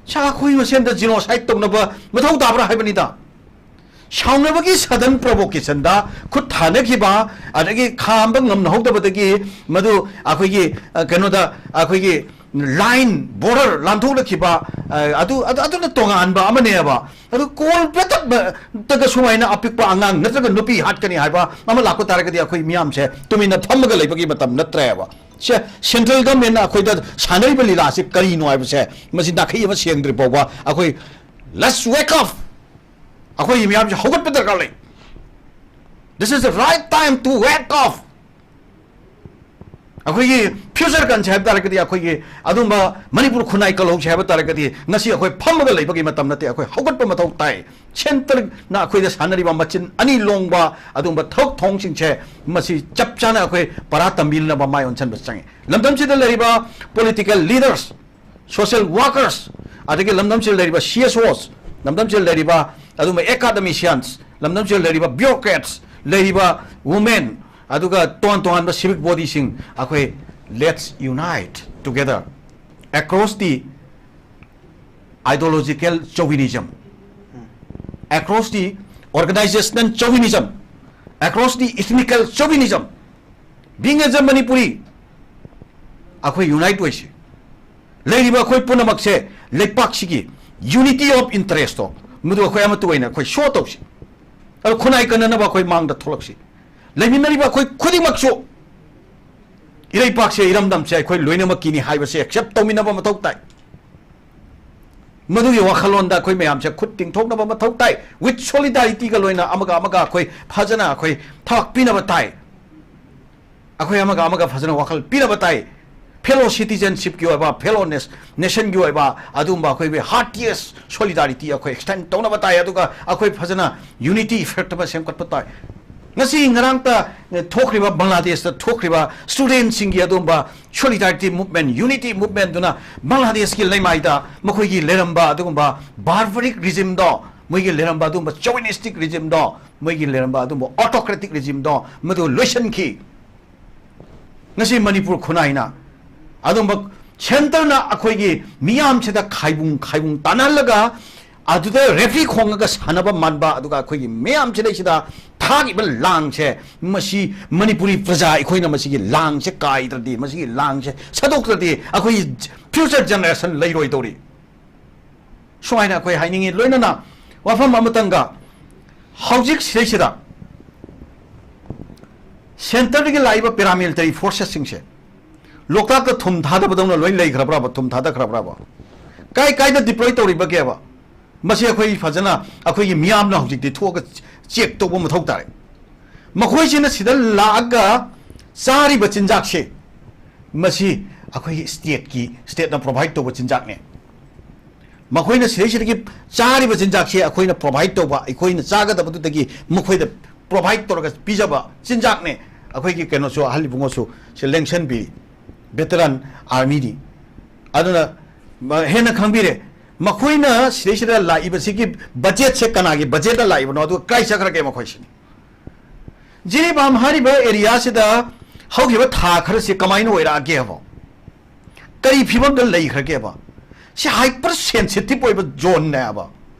ꯁꯥ ꯑꯩꯈꯣꯏ ꯃꯁꯦꯟꯗ genocide ꯇꯧꯅꯕ ꯃꯊꯧ ꯇꯥꯕ꯭ꯔꯥ ꯍꯥꯏꯕꯅꯤꯗ꯫ ꯁꯥꯎꯅꯕꯒꯤ sudden provocation-ꯗ ꯈꯨꯠ ꯊꯥꯅꯈꯤꯕ, ꯑꯗꯒꯤ ꯈꯥꯝꯕ ꯉꯝꯅꯍꯧꯗꯕꯗꯒꯤ ꯃꯗꯨ ꯑꯩꯈꯣꯏꯒꯤ, ꯑ, ꯀꯩꯅꯣꯗ, ꯑꯩꯈꯣꯏꯒꯤ line border ꯂꯥꯟꯊꯣꯛꯂꯛꯈꯤꯕ, ꯑ, ꯑꯗꯨ, ꯑꯗꯨ, ꯑꯗꯨꯅ ꯇꯣꯉꯥꯟꯕ ꯑꯃꯅꯦꯕ꯫ ꯑꯗꯨ ꯀꯣꯜ ꯄꯦꯇꯛꯇꯒ ꯁꯨꯃꯥꯏꯅ ꯑꯄꯤꯛꯄ ꯑꯉꯥꯡ ꯅꯠꯇ꯭ꯔꯒ ꯅꯨꯄꯤ ꯍꯥꯠꯀꯅꯤ ꯍꯥꯏꯕ ꯑꯃ ꯂꯥꯛꯄ ꯇꯥꯔꯒꯗꯤ ꯑꯩꯈꯣꯏ ꯃꯤꯌꯥꯝꯁꯦ ꯇꯨꯃꯤꯟꯅ ꯐꯝꯃꯒ ꯂꯩꯕꯒꯤ ꯃꯇꯝ ꯅꯠꯇ꯭ꯔꯦꯕ꯫ ꯁꯦ, central government ꯅ ꯑꯩꯈꯣꯏꯗ ꯁꯥꯟꯅꯔꯤꯕ ꯂꯤꯂꯥꯁꯤ ꯀꯔꯤꯅꯣ ꯍꯥꯏꯕꯁꯦ ꯃꯁꯤ ꯅꯥꯈꯩ ꯑꯃ ꯁꯦꯡꯗ꯭ꯔꯤ ꯐꯥꯎꯕ ꯑꯩꯈꯣꯏ let's wake up꯫ ꯑꯩꯈꯣꯏꯒꯤ ꯃꯤꯌꯥꯝꯁꯦ ꯍꯧꯒꯠꯄ ꯗꯔꯀꯥꯔ ꯂꯩ꯫ This is the right time to wake up꯫ ꯑꯩꯈꯣꯏꯒꯤ future ꯀꯟꯁꯦ ꯍꯥꯏꯕ ꯇꯥꯔꯒꯗꯤ ꯑꯩꯈꯣꯏꯒꯤ ꯑꯗꯨꯝꯕ ꯃꯅꯤꯄꯨꯔ ꯈꯨꯟꯅꯥꯏ ꯀꯜꯍꯧꯁꯦ ꯍꯥꯏꯕ ꯇꯥꯔꯒꯗꯤ ꯉꯁꯤ ꯑꯩꯈꯣꯏ ꯐꯝꯃꯒ ꯂꯩꯕꯒꯤ ꯃꯇꯝ ꯅꯠꯇꯦ, ꯑꯩꯈꯣꯏ ꯍꯧꯒꯠꯄ ꯃꯊꯧ ꯇꯥꯏ꯫ Centre ꯅ ꯑꯩꯈꯣꯏꯗ ꯁꯥꯟꯅꯔꯤꯕ ꯃꯆꯤꯟ ꯑꯅꯤ ꯂꯣꯡꯕ ꯑꯗꯨꯒꯨꯝꯕ ꯊꯕꯛ ꯊꯧꯑꯣꯡꯁꯤꯡꯁꯦ ꯃꯁꯤ ꯆꯞ ꯆꯥꯅ ꯑꯩꯈꯣꯏ ꯄꯔꯥ ꯇꯝꯕꯤꯅꯕ ꯃꯥꯏ ꯑꯣꯟꯁꯤꯟꯕ ꯆꯪꯉꯤ꯫ ꯂꯝꯗꯝꯁꯤꯗ ꯂꯩꯔꯤꯕ political leaders, social workers, ꯑꯗꯒꯤ ꯂꯝꯗꯝꯁꯤꯗ ꯂꯩꯔꯤꯕ C S Os, ꯂꯝꯗꯝꯁꯤꯗ ꯂꯩꯔꯤꯕ ꯑꯗꯨꯒꯨꯝꯕ academicians, ꯂꯝꯗꯝꯁꯤꯗ ꯂꯩꯔꯤꯕ bureaucrats, ꯂꯩꯔꯤꯕ women, ꯑꯗꯨꯒ ꯇꯣꯉꯥꯟ ꯇꯣꯉꯥꯟꯕ civic body ꯁꯤꯡ ꯑꯩꯈꯣꯏ let's unite together across the ideological chauvinism, across the organizational chauvinism, across the ethnical chauvinism, being as a Manipuri, ꯑꯩꯈꯣꯏ unite ꯑꯣꯏꯁꯤ꯫ ꯂꯩꯔꯤꯕ ꯑꯩꯈꯣꯏ ꯄꯨꯝꯅꯃꯛꯁꯦ ꯂꯩꯄꯥꯛꯁꯤꯒꯤ unity of interest ꯇꯣ ꯃꯗꯨ ꯑꯩꯈꯣꯏ ꯑꯃꯠꯇ ꯑꯣꯏꯅ ꯑꯩꯈꯣꯏ show ꯇꯧꯁꯤ꯫ ꯑꯗꯣ ꯈꯨꯟꯅꯥꯏ ꯀꯟꯅꯅꯕ ꯑꯩꯈꯣꯏ ꯃꯥꯡꯗ ꯊꯣꯛꯂꯛꯁꯤ꯫ ꯂꯩꯃꯤꯟꯅꯔꯤꯕ ꯑꯩꯈꯣꯏ ꯈꯨꯗꯤꯡꯃꯛꯁꯨ ꯏꯔꯩꯄꯥꯛꯁꯦ, ꯏꯔꯝꯗꯝꯁꯦ ꯑꯩꯈꯣꯏ ꯂꯣꯏꯅꯃꯛꯀꯤꯅꯤ ꯍꯥꯏꯕꯁꯦ accept ꯇꯧꯃꯤꯟꯅꯕ ꯃꯊꯧ ꯇꯥꯏ꯫ ꯃꯗꯨꯒꯤ ꯋꯥꯈꯜꯂꯣꯟꯗ ꯑꯩꯈꯣꯏ ꯃꯌꯥꯝꯁꯦ ꯈꯨꯠ ꯇꯤꯡꯊꯣꯛꯅꯕ ꯃꯊꯧ ꯇꯥꯏ꯫ With solidarity ꯒ ꯂꯣꯏꯅ ꯑꯃꯒ ꯑꯃꯒ ꯑꯩꯈꯣꯏ ꯐꯖꯅ ꯑꯩꯈꯣꯏ ꯊꯕꯛ ꯄꯤꯅꯕ ꯇꯥꯏ꯫ ꯑꯩꯈꯣꯏ ꯑꯃꯒ ꯑꯃꯒ ꯐꯖꯅ ꯋꯥꯈꯜ ꯄꯤꯅꯕ ꯇꯥꯏ꯫ Fellow citizenship ꯀꯤ ꯑꯣꯏꯕ, fellow nation ꯒꯤ ꯑꯣꯏꯕ ꯑꯗꯨꯒꯨꯝꯕ ꯑꯩꯈꯣꯏꯒꯤ heartiest solidarity ꯑꯩꯈꯣꯏ extend ꯇꯧꯅꯕ ꯇꯥꯏ꯫ ꯑꯗꯨꯒ ꯑꯩꯈꯣꯏ ꯐꯖꯅ unity effect ꯑꯃ ꯁꯦꯝꯒꯠꯄ ꯇꯥꯏ꯫ ꯉꯁꯤ ꯉꯔꯥꯡꯇ, ꯑꯦ, ꯊꯣꯛꯈ꯭ꯔꯤꯕ, ꯕꯪꯒ꯭ꯂꯥꯗꯦꯁꯇ ꯊꯣꯛꯈ꯭ꯔꯤꯕ student ꯁꯤꯡꯒꯤ ꯑꯗꯨꯒꯨꯝꯕ solidarity movement, unity movement ꯗꯨꯅ ꯕꯪꯒ꯭ꯂꯥꯗꯦꯁꯀꯤ ꯂꯩꯃꯥꯏꯗ ꯃꯈꯣꯏꯒꯤ ꯂꯩꯔꯝꯕ ꯑꯗꯨꯒꯨꯝꯕ barbaric regime ꯗꯣ, ꯃꯣꯏꯒꯤ ꯂꯩꯔꯝꯕ ꯑꯗꯨꯒꯨꯝꯕ chauvinistic regime ꯗꯣ, ꯃꯣꯏꯒꯤ ꯂꯩꯔꯝꯕ ꯑꯗꯨꯒꯨꯝꯕ autocratic regime ꯗꯣ, ꯃꯗꯨ ꯂꯣꯏꯁꯤꯟꯈꯤ꯫ ꯉꯁꯤ ꯃꯅꯤꯄꯨꯔ ꯈꯨꯟꯅꯥꯏꯅ ꯑꯗꯨꯝꯕ centre ꯅ ꯑꯩꯈꯣꯏꯒꯤ ꯃꯤꯌꯥꯝꯁꯤꯗ ꯈꯥꯏꯕꯨꯡ ꯈꯥꯏꯕꯨꯡ ꯇꯥꯟꯅꯍꯜꯂꯒ ꯑꯗꯨꯗ ꯔꯦꯐ꯭ꯔꯤ ꯈꯣꯡꯉꯒ ꯁꯥꯟꯅꯕ ꯃꯥꯟꯕ, ꯑꯗꯨꯒ ꯑꯩꯈꯣꯏꯒꯤ ꯃꯤꯌꯥꯝꯁꯤꯗꯩꯁꯤꯗ ꯊꯥꯛꯏꯕ ꯂꯥꯡꯁꯦ, ꯃꯁꯤ ꯃꯅꯤꯄꯨꯔꯤ ꯄ꯭ꯔꯖꯥ ꯑꯩꯈꯣꯏꯅ ꯃꯁꯤꯒꯤ ꯂꯥꯡꯁꯦ ꯀꯥꯏꯗ꯭ꯔꯗꯤ, ꯃꯁꯤꯒꯤ ꯂꯥꯡꯁꯦ ꯁꯟꯗꯣꯛꯇ꯭ꯔꯗꯤ ꯑꯩꯈꯣꯏꯒꯤ future generation ꯂꯩꯔꯣꯏꯗꯧꯔꯤ꯫ ꯁꯨꯃꯥꯏꯅ ꯑꯩꯈꯣꯏ ꯍꯥꯏꯅꯤꯡꯉꯤ꯫ ꯂꯣꯏꯅꯅ ꯋꯥꯐꯝ ꯑꯃꯇꯪꯒ, ꯍꯧꯖꯤꯛ ꯁꯤꯗꯩꯁꯤꯗ centreꯗꯒꯤ ꯂꯥꯛꯏꯕ paramilitary forcesꯁꯤꯡꯁꯦ ꯂꯣꯛꯇꯥꯛꯇ ꯊꯨꯝ ꯊꯥꯗꯕꯗꯧꯅ ꯂꯣꯏ ꯂꯩꯈ꯭ꯔꯕ꯭ꯔꯕ, ꯊꯨꯝ ꯊꯥꯗꯈ꯭ꯔꯕ꯭ꯔꯕ? ꯀꯥꯏ ꯀꯥꯏꯗ deploy ꯇꯧꯔꯤꯕꯒꯦꯕ? ꯃꯁꯤ ꯑꯩꯈꯣꯏ ꯐꯖꯅ, ꯑꯩꯈꯣꯏꯒꯤ ꯃꯤꯌꯥꯝꯅ ꯍꯧꯖꯤꯛꯇꯤ ꯊꯣꯛꯑꯒ check ꯇꯧꯕ ꯃꯊꯧ ꯇꯥꯔꯦ꯫ ꯃꯈꯣꯏꯁꯤꯅ ꯁꯤꯗ ꯂꯥꯛꯑꯒ ꯆꯥꯔꯤꯕ ꯆꯤꯟꯖꯥꯛꯁꯦ, ꯃꯁꯤ ꯑꯩꯈꯣꯏꯒꯤ stateꯀꯤ, stateꯅ provide ꯇꯧꯕ ꯆꯤꯟꯖꯥꯛꯅꯦ꯫ ꯃꯈꯣꯏꯅ ꯁꯤꯗꯩꯁꯤꯗꯒꯤ ꯆꯥꯔꯤꯕ ꯆꯤꯟꯖꯥꯛꯁꯦ ꯑꯩꯈꯣꯏꯅ provide ꯇꯧꯕ, ꯑꯩꯈꯣꯏꯅ ꯆꯥꯒꯗꯕꯗꯨꯗꯒꯤ ꯃꯈꯣꯏꯗ provide ꯇꯧꯔꯒ ꯄꯤꯖꯕ ꯆꯤꯟꯖꯥꯛꯅꯦ꯫ ꯑꯩꯈꯣꯏꯒꯤ ꯀꯩꯅꯣꯁꯨ, ꯑꯍꯜ ꯏꯕꯨꯡꯉꯣꯁꯨ ꯁꯤ ꯂꯦꯡꯁꯟꯕꯤ, veteran armyꯅꯤ꯫ ꯑꯗꯨꯅ ꯃ-, ꯍꯦꯟꯅ ꯈꯪꯕꯤꯔꯦ꯫ ꯃꯈꯣꯏꯅ ꯁꯤꯗꯩꯁꯤꯗ ꯂꯥꯛꯏꯕꯁꯤꯒꯤ budgetꯁꯦ ꯀꯅꯥꯒꯤ budgetꯅ ꯂꯥꯛꯏꯕꯅꯣ, ꯑꯗꯨꯒ ꯀꯥꯏ ꯆꯠꯈ꯭ꯔꯒꯦ ꯃꯈꯣꯏꯁꯤꯅꯤ? ꯖꯤꯔꯤꯕꯥꯝ ꯍꯥꯏꯔꯤꯕ areaꯁꯤꯗ ꯍꯧꯈꯤꯕ ꯊꯥ ꯈꯔꯁꯤ ꯀꯃꯥꯏꯅ ꯑꯣꯏꯔꯛꯑꯒꯦꯕ? ꯀꯔꯤ ꯐꯤꯕꯝꯗ ꯂꯩꯈ꯭ꯔꯒꯦꯕ? ꯁꯤ hyper sensitive ꯑꯣꯏꯕ zoneꯅꯦꯕ꯫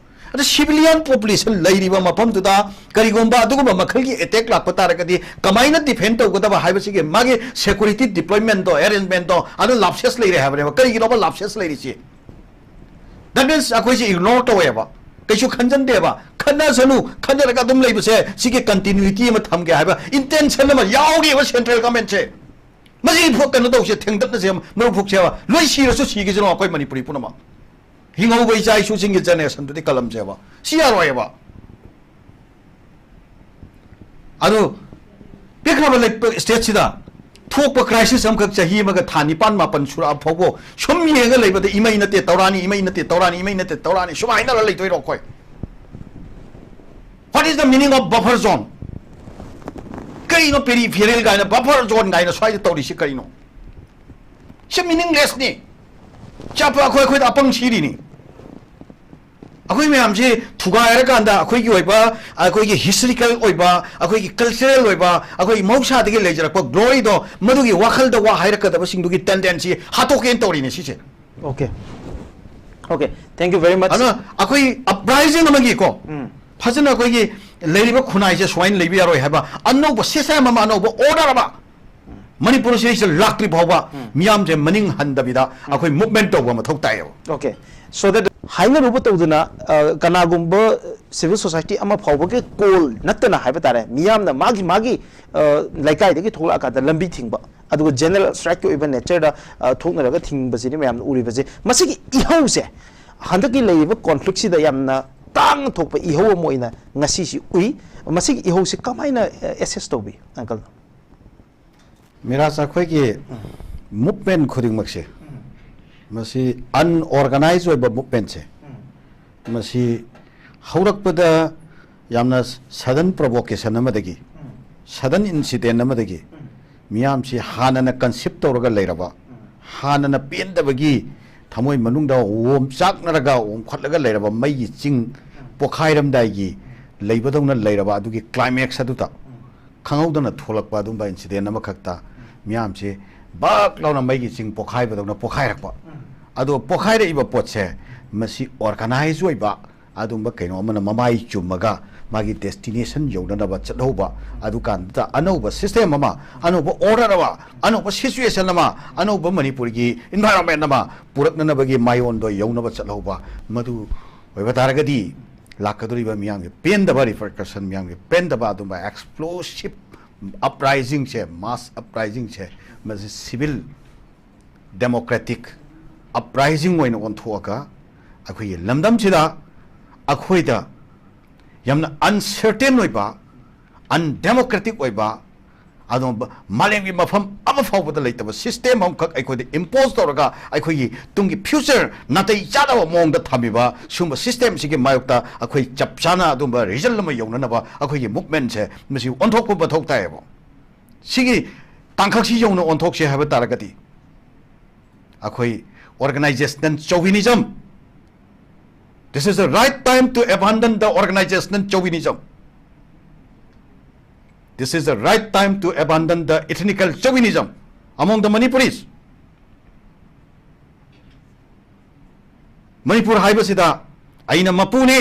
ꯑꯗ civilian population ꯂꯩꯔꯤꯕ ꯃꯐꯝꯗꯨꯗ ꯀꯔꯤꯒꯨꯝꯕ ꯑꯗꯨꯒꯨꯝꯕ ꯃꯈꯜꯒꯤ attack ꯂꯥꯛꯄ ꯇꯥꯔꯒꯗꯤ ꯀꯃꯥꯏꯅ defend ꯇꯧꯒꯗꯕ ꯍꯥꯏꯕꯁꯤꯒꯤ ꯃꯥꯒꯤ security deploymentꯗꯣ, arrangementꯗꯣ, ꯑꯗꯨ lapses ꯂꯩꯔꯦ ꯍꯥꯏꯕꯅꯦꯕ꯫ ꯀꯔꯤꯒꯤꯅꯣꯕ lapses ꯂꯩꯔꯤꯁꯤ? That means ꯑꯩꯈꯣꯏꯁꯦ ignore ꯇꯧꯋꯦꯕ, ꯀꯩꯁꯨ ꯈꯟꯖꯟꯗꯦꯕ꯫ ꯈꯟꯅꯁꯅꯨ, ꯈꯟꯅꯔꯒ ꯑꯗꯨꯝ ꯂꯩꯕꯁꯦ, ꯁꯤꯒꯤ continuity ꯑꯃ ꯊꯝꯒꯦ ꯍꯥꯏꯕ intention ꯑꯃ ꯌꯥꯎꯔꯤꯕ central governmentꯁꯦ꯫ ꯃꯁꯤ ꯐ-, ꯀꯩꯅꯣ ꯇꯧꯁꯦ, ꯊꯦꯡꯗꯠꯅꯁꯦꯕ, ꯃꯔꯨꯞ ꯐꯨꯛꯁꯦꯕ, ꯂꯣꯏ ꯁꯤꯔꯁꯨ ꯁꯤꯈꯤꯁꯅꯨ ꯑꯩꯈꯣꯏ ꯃꯅꯤꯄꯨꯔꯤ ꯄꯨꯝꯅꯃꯛ꯫ ꯍꯤꯡꯍꯧꯕ ꯏꯆꯥ ꯏꯁꯨꯁꯤꯡꯒꯤ generationꯗꯨꯗꯤ ꯀꯜꯂꯝꯁꯦꯕ꯫ ꯁꯤ ꯌꯥꯔꯣꯏꯕ꯫ ꯑꯗꯨ ꯄꯤꯛꯈ꯭ꯔꯕ ꯂꯩ-, stateꯁꯤꯗ ꯊꯣꯛꯄ crisis ꯑꯃꯈꯛ ꯆꯍꯤ ꯑꯃꯒ ꯊꯥ ꯅꯤꯄꯥꯟ ꯃꯥꯄꯟ ꯁꯨꯔꯛꯑ ꯐꯥꯎꯕ ꯁꯨꯝ ꯌꯦꯡꯉ ꯂꯩꯕꯗ ꯏꯃꯩ ꯅꯠꯇꯦ ꯇꯧꯔꯥꯅꯤ, ꯏꯃꯩ ꯅꯠꯇꯦ ꯇꯧꯔꯥꯅꯤ, ꯏꯃꯩ ꯅꯠꯇꯦ ꯇꯧꯔꯥꯅꯤ, ꯁꯨꯝ ꯍꯥꯏꯅꯔ ꯂꯩꯗꯣꯏꯔꯣ ꯑꯩꯈꯣꯏ? What is the meaning of buffer zone? ꯀꯔꯤꯅꯣ peripheral ꯀꯥꯏꯅ, buffer zone ꯀꯥꯏꯅ ꯁ꯭ꯋꯥꯏꯗ ꯇꯧꯔꯤꯁꯤ ꯀꯔꯤꯅꯣ? ꯁꯤ meaninglessꯅꯤ꯫ ꯆꯠꯄ ꯑꯩꯈꯣꯏ, ꯑꯩꯈꯣꯏꯗ ꯑꯄꯪ ꯁꯤꯔꯤꯅꯤ꯫ ꯑꯩꯈꯣꯏ ꯃꯌꯥꯝꯁꯤ ꯊꯨꯒꯥꯏꯔꯀꯥꯟꯗ ꯑꯩꯈꯣꯏꯒꯤ ꯑꯣꯏꯕ, ꯑꯩꯈꯣꯏꯒꯤ historical ꯑꯣꯏꯕ, ꯑꯩꯈꯣꯏꯒꯤ cultural ꯑꯣꯏꯕ, ꯑꯩꯈꯣꯏꯒꯤ ꯃꯍꯧꯁꯥꯗꯒꯤ ꯂꯩꯖꯔꯛꯄ gloryꯗꯣ, ꯃꯗꯨꯒꯤ ꯋꯥꯈꯜꯗ ꯋꯥ ꯍꯥꯏꯔꯛꯀꯗꯕꯁꯤꯡꯗꯨꯒꯤ tendency ꯍꯥꯠꯇꯣꯛꯀꯦꯅ ꯇꯧꯔꯤꯅꯦ ꯁꯤꯁꯦ꯫ Okay꯫ Okay, thank you very much. ꯑꯗꯨꯅ ꯑꯩꯈꯣꯏ ꯑꯞꯔꯥꯏꯖꯤꯡ ꯑꯃꯒꯤꯀꯣ, ꯎꯝ. ꯐꯖꯅ ꯑꯩꯈꯣꯏꯒꯤ ꯂꯩꯔꯤꯕ ꯈꯨꯟꯅꯥꯏꯁꯦ ꯁꯨꯃꯥꯏꯅ ꯂꯩꯕ ꯌꯥꯔꯣꯏ ꯍꯥꯏꯕ ꯑꯅꯧꯕ ꯁꯤꯁꯇꯦꯝ ꯑꯃ, ꯑꯅꯧꯕ ꯑꯣꯔꯗꯔ ꯑꯃ ꯃꯅꯤꯄꯨꯔꯁꯤꯗ ꯂꯥꯛꯇ꯭ꯔꯤ ꯐꯥꯎꯕ ꯃꯤꯌꯥꯝꯁꯦ ꯃꯅꯤꯡ ꯍꯟꯗꯕꯤꯗ ꯑꯩꯈꯣꯏ ꯃꯨꯚꯃꯦꯟꯠ ꯇꯧꯕ ꯃꯊꯧ ꯇꯥꯏꯌꯦꯕ꯫ Okay, so that ꯍꯥꯏꯅꯔꯨꯕ ꯇꯧꯗꯅ, ꯑ, ꯀꯅꯥꯒꯨꯝꯕ civil society ꯑꯃ ꯐꯥꯎꯕꯒꯤ call ꯅꯠꯇꯅ ꯍꯥꯏꯕ ꯇꯥꯔꯦ, ꯃꯤꯌꯥꯝꯅ ꯃꯥꯒꯤ ꯃꯥꯒꯤ, ꯑ, ꯂꯩꯀꯥꯏꯗꯒꯤ ꯊꯣꯛꯂꯛꯑꯀꯥꯟꯗ ꯂꯝꯕꯤ ꯊꯤꯡꯕ, ꯑꯗꯨꯒ general strikeꯀꯤ ꯑꯣꯏꯕ natureꯗ, ꯑ, ꯊꯣꯛꯅꯔꯒ ꯊꯤꯡꯕꯁꯤꯅꯤ ꯃꯌꯥꯝꯅ ꯎꯔꯤꯕꯁꯦ꯫ ꯃꯁꯤꯒꯤ ꯏꯍꯧꯁꯦ ꯍꯟꯗꯛꯀꯤ ꯂꯩꯔꯤꯕ conflictꯁꯤꯗ ꯌꯥꯝꯅ ꯇꯥꯡꯅ ꯊꯣꯛꯄ ꯏꯍꯧ ꯑꯃ ꯑꯣꯏꯅ ꯉꯁꯤꯁꯤ ꯎꯏ꯫ ꯃꯁꯤꯒꯤ ꯏꯍꯧꯁꯤ ꯀꯃꯥꯏꯅ, ꯑ, assess ꯇꯧꯕꯤ, uncle? ꯃꯤꯔꯥꯖ, ꯑꯩꯈꯣꯏꯒꯤ ꯃꯨꯚꯃꯦꯟꯠ ꯈꯨꯗꯤꯡꯃꯛꯁꯦ, ꯃꯁꯤ ꯑꯟꯑꯣꯔꯒꯅꯥꯏꯖ ꯑꯣꯏꯕ ꯃꯨꯚꯃꯦꯟꯠꯁꯦ, ꯃꯁꯤ ꯍꯧꯔꯛꯄꯗ ꯌꯥꯝꯅ ꯁꯗꯟ ꯄ꯭ꯔꯣꯚꯣꯀꯦꯁꯟ ꯑꯃꯗꯒꯤ, ꯁꯗꯟ ꯏꯟꯁꯤꯗꯦꯟ ꯑꯃꯗꯒꯤ ꯃꯤꯌꯥꯝꯁꯤ ꯍꯥꯟꯅꯅ ꯀꯟꯁꯤꯞ ꯇꯧꯔꯒ ꯂꯩꯔꯕ, ꯍꯥꯟꯅꯅ ꯄꯦꯟꯗꯕꯒꯤ ꯊꯃꯣꯏ ꯃꯅꯨꯡꯗ ꯑꯣꯝꯆꯥꯛꯅꯔꯒ ꯑꯣꯝꯈꯠꯂꯒ ꯂꯩꯔꯕ ꯃꯩꯒꯤ ꯆꯤꯡ ꯄꯣꯈꯥꯏꯔꯝꯗꯥꯏꯒꯤ ꯂꯩꯕꯗꯧꯅ ꯂꯩꯔꯕ ꯑꯗꯨꯒꯤ ꯀ꯭ꯂꯥꯏꯃꯦꯛꯁ ꯑꯗꯨꯗ ꯈꯪꯍꯧꯗꯅ ꯊꯣꯛꯂꯛꯄ ꯑꯗꯨꯝꯕ ꯏꯟꯁꯤꯗꯦꯟ ꯑꯃꯈꯛꯇ ꯃꯤꯌꯥꯝꯁꯦ ꯕꯛ ꯂꯥꯎꯅ ꯃꯩꯒꯤ ꯆꯤꯡ ꯄꯣꯈꯥꯏꯕꯗꯧꯅ ꯄꯣꯈꯥꯏꯔꯛꯄ꯫ ꯑꯗꯣ ꯄꯣꯈꯥꯏꯔꯛꯏꯕ ꯄꯣꯠꯁꯦ ꯃꯁꯤ ꯑꯣꯔꯒꯅꯥꯏꯖ ꯑꯣꯏꯕ ꯑꯗꯨꯝꯕ ꯀꯩꯅꯣ ꯑꯃꯅ ꯃꯃꯥꯏ ꯆꯨꯝꯃꯒ ꯃꯥꯒꯤ ꯗꯦꯁꯇꯤꯅꯦꯁꯟ ꯌꯧꯅꯅꯕ ꯆꯠꯍꯧꯕ, ꯑꯗꯨꯀꯥꯟꯗ ꯑꯅꯧꯕ ꯁꯤꯁꯇꯦꯝ ꯑꯃ, ꯑꯅꯧꯕ ꯑꯣꯔꯗꯔ ꯑꯃ, ꯑꯅꯧꯕ ꯁꯤꯆꯨꯋꯦꯁꯟ ꯑꯃ, ꯑꯅꯧꯕ ꯃꯅꯤꯄꯨꯔꯒꯤ ꯏꯟꯚꯥꯏꯔꯣꯟꯃꯦꯟ ꯑꯃ ꯄꯨꯔꯛꯅꯅꯕꯒꯤ ꯃꯥꯏꯑꯣꯟꯗꯣ ꯌꯧꯅꯕ ꯆꯠꯍꯧꯕ, ꯃꯗꯨ ꯑꯣꯏꯕ ꯇꯥꯔꯒꯗꯤ ꯂꯥꯛꯀꯗꯧꯔꯤꯕ ꯃꯤꯌꯥꯝꯒꯤ ꯄꯦꯟꯗꯕ ꯔꯤꯄꯔꯀꯁꯟ, ꯃꯤꯌꯥꯝꯒꯤ ꯄꯦꯟꯗꯕ ꯑꯗꯨꯝꯕ ꯑꯦꯛꯁꯄ꯭ꯂꯣꯁꯤꯞ ꯑꯞꯔꯥꯏꯖꯤꯡꯁꯦ, ꯃꯥꯁ ꯑꯞꯔꯥꯏꯖꯤꯡꯁꯦ, ꯃꯁꯤ ꯁꯤꯚꯤꯜ ꯗꯦꯃꯣꯀ꯭ꯔꯦꯇꯤꯛ ꯑꯞꯔꯥꯏꯖꯤꯡ ꯑꯣꯏꯅ ꯑꯣꯟꯊꯣꯛꯑꯒ ꯑꯩꯈꯣꯏꯒꯤ ꯂꯝꯗꯝꯁꯤꯗ ꯑꯩꯈꯣꯏꯗ ꯌꯥꯝꯅ ꯑꯟꯁꯔꯇꯦꯟ ꯑꯣꯏꯕ, ꯑꯟꯗꯦꯃꯣꯀ꯭ꯔꯦꯇꯤꯛ ꯑꯣꯏꯕ, ꯑꯗꯨꯒꯨꯝꯕ ꯃꯥꯂꯦꯝꯒꯤ ꯃꯐꯝ ꯑꯃ ꯐꯥꯎꯕꯗ ꯂꯩꯇꯕ ꯁꯤꯁꯇꯦꯝ ꯑꯃꯈꯛ ꯑꯩꯈꯣꯏꯗ ꯏꯝꯄꯣꯖ ꯇꯧꯔꯒ ꯑꯩꯈꯣꯏꯒꯤ ꯇꯨꯡꯒꯤ ꯐ꯭ꯌꯨꯆꯔ ꯅꯥꯇꯩ ꯆꯥꯗꯕ ꯃꯑꯣꯡꯗ ꯊꯝꯃꯤꯕ ꯁꯤꯒꯨꯝꯕ ꯁꯤꯁꯇꯦꯝꯁꯤꯒꯤ ꯃꯥꯌꯣꯛꯇ ꯑꯩꯈꯣꯏ ꯆꯞ ꯆꯥꯅ ꯑꯗꯨꯝꯕ ꯔꯤꯖꯜ ꯑꯃ ꯌꯧꯅꯅꯕ ꯑꯩꯈꯣꯏꯒꯤ ꯃꯨꯚꯃꯦꯟꯠꯁꯦ ꯃꯁꯤ ꯑꯣꯟꯊꯣꯛꯄ ꯃꯊꯧ ꯇꯥꯏꯌꯦꯕ꯫ ꯁꯤꯒꯤ ꯇꯥꯡꯀꯛꯁꯤ ꯌꯧꯅ ꯑꯣꯟꯊꯣꯛꯁꯦ ꯍꯥꯏꯕ ꯇꯥꯔꯒꯗꯤ ꯑꯩꯈꯣꯏ organizational chauvinism, this is the right time to abandon the organizational chauvinism. This is the right time to abandon the ethnical chauvinism among the Manipuris. Manipur ꯍꯥꯏꯕꯁꯤꯗ ꯑꯩꯅ ꯃꯄꯨꯅꯤ,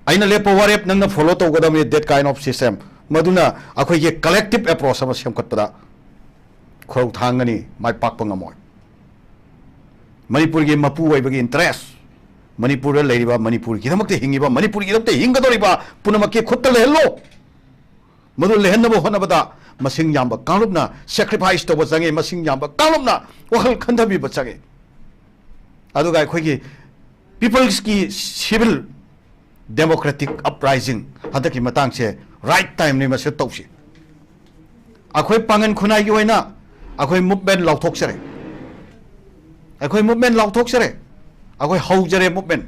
ꯑꯩꯅ ꯂꯦꯞꯄ ꯋꯥꯔꯦꯞ ꯅꯪꯅ follow ꯇꯧꯒꯗꯕꯅꯤ, that kind of system꯫ ꯃꯗꯨꯅ ꯑꯩꯈꯣꯏꯒꯤ collective approach ꯑꯃ ꯁꯦꯝꯒꯠꯄꯗ ꯈꯣꯔꯧ ꯊꯥꯡꯒꯅꯤ, ꯃꯥꯏ ꯄꯥꯛꯄ ꯉꯝꯃꯣꯏ꯫ ꯃꯅꯤꯄꯨꯔꯒꯤ ꯃꯄꯨ ꯑꯣꯏꯕꯒꯤ interest, ꯃꯅꯤꯄꯨꯔꯗ ꯂꯩꯔꯤꯕ, ꯃꯅꯤꯄꯨꯔꯒꯤꯗꯃꯛꯇ ꯍꯤꯡꯉꯤꯕ, ꯃꯅꯤꯄꯨꯔꯒꯤꯗꯃꯛꯇ ꯍꯤꯡꯒꯗꯧꯔꯤꯕ ꯄꯨꯝꯅꯃꯛꯀꯤ ꯈꯨꯠꯇ ꯂꯩꯍꯜꯂꯣ꯫ ꯃꯗꯨ ꯂꯩꯍꯟꯅꯕ ꯍꯣꯠꯅꯕꯗ ꯃꯁꯤꯡ ꯌꯥꯝꯕ ꯀꯥꯡꯂꯨꯞꯅ sacrifice ꯇꯧꯕ ꯆꯪꯉꯤ, ꯃꯁꯤꯡ ꯌꯥꯝꯕ ꯀꯥꯡꯂꯨꯞꯅ ꯋꯥꯈꯜ ꯈꯟꯊꯕꯤꯕ ꯆꯪꯉꯤ꯫ ꯑꯗꯨꯒ ꯑꯩꯈꯣꯏꯒꯤ people's ꯀꯤ civil democratic uprising ꯍꯟꯗꯛꯀꯤ ꯃꯇꯥꯡꯁꯦ right time ꯅꯤ, ꯃꯁꯤ ꯇꯧꯁꯤ꯫ ꯑꯩꯈꯣꯏ ꯄꯥꯉꯟ ꯈꯨꯟꯅꯥꯏꯒꯤ ꯑꯣꯏꯅ ꯑꯩꯈꯣꯏ movement ꯂꯥꯎꯊꯣꯛꯆꯔꯦ, ꯑꯩꯈꯣꯏ movement ꯂꯥꯎꯊꯣꯛꯆꯔꯦ, ꯑꯩꯈꯣꯏ ꯍꯧꯖꯔꯦ movement꯫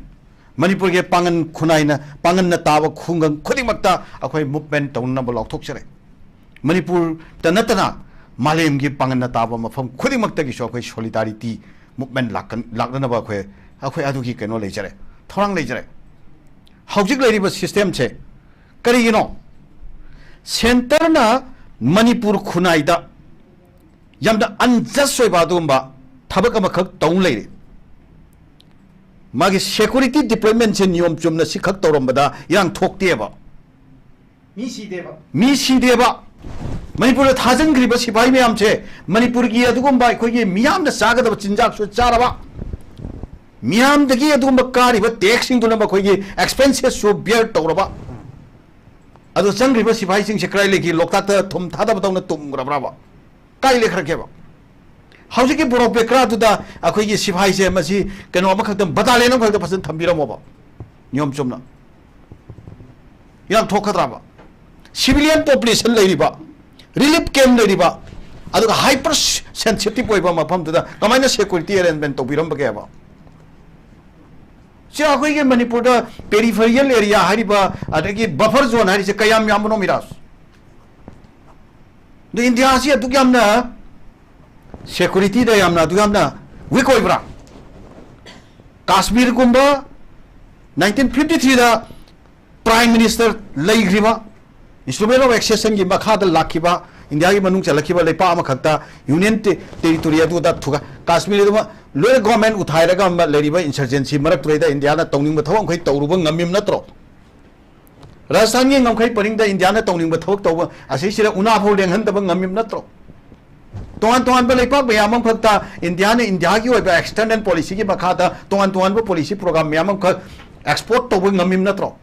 ꯃꯅꯤꯄꯨꯔꯒꯤ ꯄꯥꯉꯟ ꯈꯨꯟꯅꯥꯏꯅ, ꯄꯥꯉꯟꯅ ꯇꯥꯕ ꯈꯨꯡꯒꯪ ꯈꯨꯗꯤꯡꯃꯛꯇ ꯑꯩꯈꯣꯏ movement ꯇꯧꯅꯅꯕ ꯂꯥꯎꯊꯣꯛꯆꯔꯦ꯫ ꯃꯅꯤꯄꯨꯔꯗ ꯅꯠꯇꯅ ꯃꯥꯂꯦꯝꯒꯤ ꯄꯥꯉꯟꯅ ꯇꯥꯕ ꯃꯐꯝ ꯈꯨꯗꯤꯡꯃꯛꯇꯒꯤꯁꯨ ꯑꯩꯈꯣꯏ solidarity movement ꯂꯥꯛꯀꯟ-, ꯂꯥꯛꯅꯅꯕ ꯑꯩꯈꯣꯏ, ꯑꯩꯈꯣꯏ ꯑꯗꯨꯒꯤ ꯀꯩꯅꯣ ꯂꯩꯖꯔꯦ, ꯊꯧꯔꯥꯡ ꯂꯩꯖꯔꯦ꯫ ꯍꯧꯖꯤꯛ ꯂꯩꯔꯤꯕ system ꯁꯦ ꯀꯔꯤꯒꯤꯅꯣ? Centre ꯅ ꯃꯅꯤꯄꯨꯔ ꯈꯨꯟꯅꯥꯏꯗ ꯌꯥꯝꯅ unjust ꯑꯣꯏꯕ ꯑꯗꯨꯒꯨꯝꯕ ꯊꯕꯛ ꯑꯃꯈꯛ ꯇꯧ ꯂꯩꯔꯦ꯫ ꯃꯥꯒꯤ security deployment ꯁꯦ ꯅꯤꯌꯣꯝ ꯆꯨꯝꯅ ꯁꯤꯈꯛ ꯇꯧꯔꯝꯕꯗ ꯏꯔꯥꯡ ꯊꯣꯛꯇꯦꯕ꯫ ꯃꯤ ꯁꯤꯗꯦꯕ꯫ ꯃꯤ ꯁꯤꯗꯦꯕ꯫ ꯃꯅꯤꯄꯨꯔꯗ ꯊꯥꯖꯤꯟꯈ꯭ꯔꯤꯕ ꯁꯤꯐꯥꯏ ꯃꯌꯥꯝꯁꯦ ꯃꯅꯤꯄꯨꯔꯒꯤ ꯑꯗꯨꯒꯨꯝꯕ ꯑꯩꯈꯣꯏꯒꯤ ꯃꯤꯌꯥꯝꯅ ꯆꯥꯒꯗꯕ ꯆꯤꯟꯖꯥꯛꯁꯨ ꯆꯥꯔꯕ, ꯃꯤꯌꯥꯝꯗꯒꯤ ꯑꯗꯨꯒꯨꯝꯕ ꯀꯥꯔꯤꯕ tax ꯁꯤꯡꯗꯨꯅ ꯃꯈꯣꯏꯒꯤ expenses ꯁꯨ bear ꯇꯧꯔꯕ, ꯑꯗꯣ ꯆꯪꯈ꯭ꯔꯤꯕ ꯁꯤꯐꯥꯏꯁꯤꯡꯁꯦ ꯀꯗꯥꯏ ꯂꯩꯈꯤ? ꯂꯣꯛꯇꯥꯛꯇ ꯊꯨꯝ ꯊꯥꯗꯕꯗꯧꯅ ꯇꯨꯝꯈ꯭ꯔꯕ꯭ꯔꯕ? ꯀꯥꯏ ꯂꯩꯈ꯭ꯔꯒꯦꯕ? ꯍꯧꯖꯤꯛꯀꯤ ꯕꯣꯔꯣ ꯄꯦꯀ꯭ꯔꯥꯗꯨꯗ ꯑꯩꯈꯣꯏꯒꯤ ꯁꯤꯐꯥꯏꯁꯦ ꯃꯁꯤ ꯀꯩꯅꯣ ꯑꯃꯈꯛꯇꯪ, battalion ꯑꯃꯈꯛꯇ ꯐꯖꯅ ꯊꯝꯕꯤꯔꯝꯃꯣꯕ, ꯅꯤꯌꯣꯝ ꯆꯨꯝꯅ꯫ ꯏꯔꯥꯡ ꯊꯣꯛꯀꯗ꯭ꯔꯕ? Civilian population ꯂꯩꯔꯤꯕ, relief camp ꯂꯩꯔꯤꯕ, ꯑꯗꯨꯒ hyper sensitive ꯑꯣꯏꯕ ꯃꯐꯝꯗꯨꯗ ꯀꯃꯥꯏꯅ security arrangement ꯇꯧꯕꯤꯔꯝꯕꯒꯦꯕ? ꯁꯤ ꯑꯩꯈꯣꯏꯒꯤ ꯃꯅꯤꯄꯨꯔꯗ peripheral area ꯍꯥꯏꯔꯤꯕ, ꯑꯗꯒꯤ buffer zone ꯍꯥꯏꯔꯤꯁꯦ ꯀꯌꯥꯝ ꯌꯥꯝꯕꯅꯣ, ꯃꯤꯔꯥꯖ? ꯑꯗꯨ ꯏꯟꯗꯤꯌꯥꯁꯤ ꯑꯗꯨꯛ ꯌꯥꯝꯅ security ꯗ ꯌꯥꯝꯅ, ꯑꯗꯨꯛ ꯌꯥꯝꯅ weak ꯑꯣꯏꯕ꯭ꯔꯥ? ꯀꯥꯁꯃꯤꯔꯒꯨꯝꯕ nineteen fifty three the Prime Minister ꯂꯩꯈ꯭ꯔꯤꯕ, Instrument of Accession ꯒꯤ ꯃꯈꯥꯗ ꯂꯥꯛꯈꯤꯕ ꯏꯟꯗꯤꯌꯥꯒꯤ ꯃꯅꯨꯡ ꯆꯜꯂꯛꯈꯤꯕ ꯂꯩꯄꯥꯛ ꯑꯃꯈꯛꯇ ꯌꯨꯅꯤꯌꯟ ꯇꯦ-, ꯇꯦꯔꯤꯇꯣꯔꯤ ꯑꯗꯨꯗ ꯊꯨꯒꯥꯏ, ꯀꯥꯁꯃꯤꯔ ꯑꯗꯨꯃ ꯂꯣꯏꯅ ꯒꯣꯔꯃꯦꯟ ꯎꯊꯥꯏꯔꯒ ꯑꯃ ꯂꯩꯔꯤꯕ ꯏꯟꯁꯔꯖꯦꯟꯁꯤ ꯃꯔꯛꯇꯨꯗꯩꯗ ꯏꯟꯗꯤꯌꯥꯅ ꯇꯧꯅꯤꯡꯕ ꯊꯕꯛ ꯃꯈꯩ ꯇꯧꯔꯨꯕ ꯉꯝꯃꯤꯕ ꯅꯠꯇ꯭ꯔꯣ? ꯔꯥꯖꯁꯊꯥꯟꯒꯤ ꯉꯝꯈꯩ ꯄꯔꯤꯡꯗ ꯏꯟꯗꯤꯌꯥꯅ ꯇꯧꯅꯤꯡꯕ ꯊꯕꯛ ꯇꯧꯕ ꯑꯁꯤꯁꯤꯗ ꯎꯅꯥ ꯐꯥꯎ ꯂꯦꯡꯍꯟꯗꯕ ꯉꯝꯃꯤꯕ ꯅꯠꯇ꯭ꯔꯣ? ꯇꯣꯉꯥꯟ ꯇꯣꯉꯥꯟꯕ ꯂꯩꯄꯥꯛ ꯃꯌꯥꯝ ꯑꯃꯈꯛꯇ ꯏꯟꯗꯤꯌꯥꯅ ꯏꯟꯗꯤꯌꯥꯒꯤ ꯑꯣꯏꯕ ꯑꯦꯛꯁꯇꯔꯅꯦꯜ ꯄꯣꯂꯤꯁꯤꯒꯤ ꯃꯈꯥꯗ ꯇꯣꯉꯥꯟ ꯇꯣꯉꯥꯟꯕ ꯄꯣꯂꯤꯁꯤ ꯄ꯭ꯔꯣꯒ꯭ꯔꯥꯝ ꯃꯌꯥꯝ ꯑꯃꯈꯛ ꯑꯦꯛꯁꯄꯣꯔꯠ ꯇꯧꯕ ꯉꯝꯃꯤꯕ ꯅꯠꯇ꯭ꯔꯣ?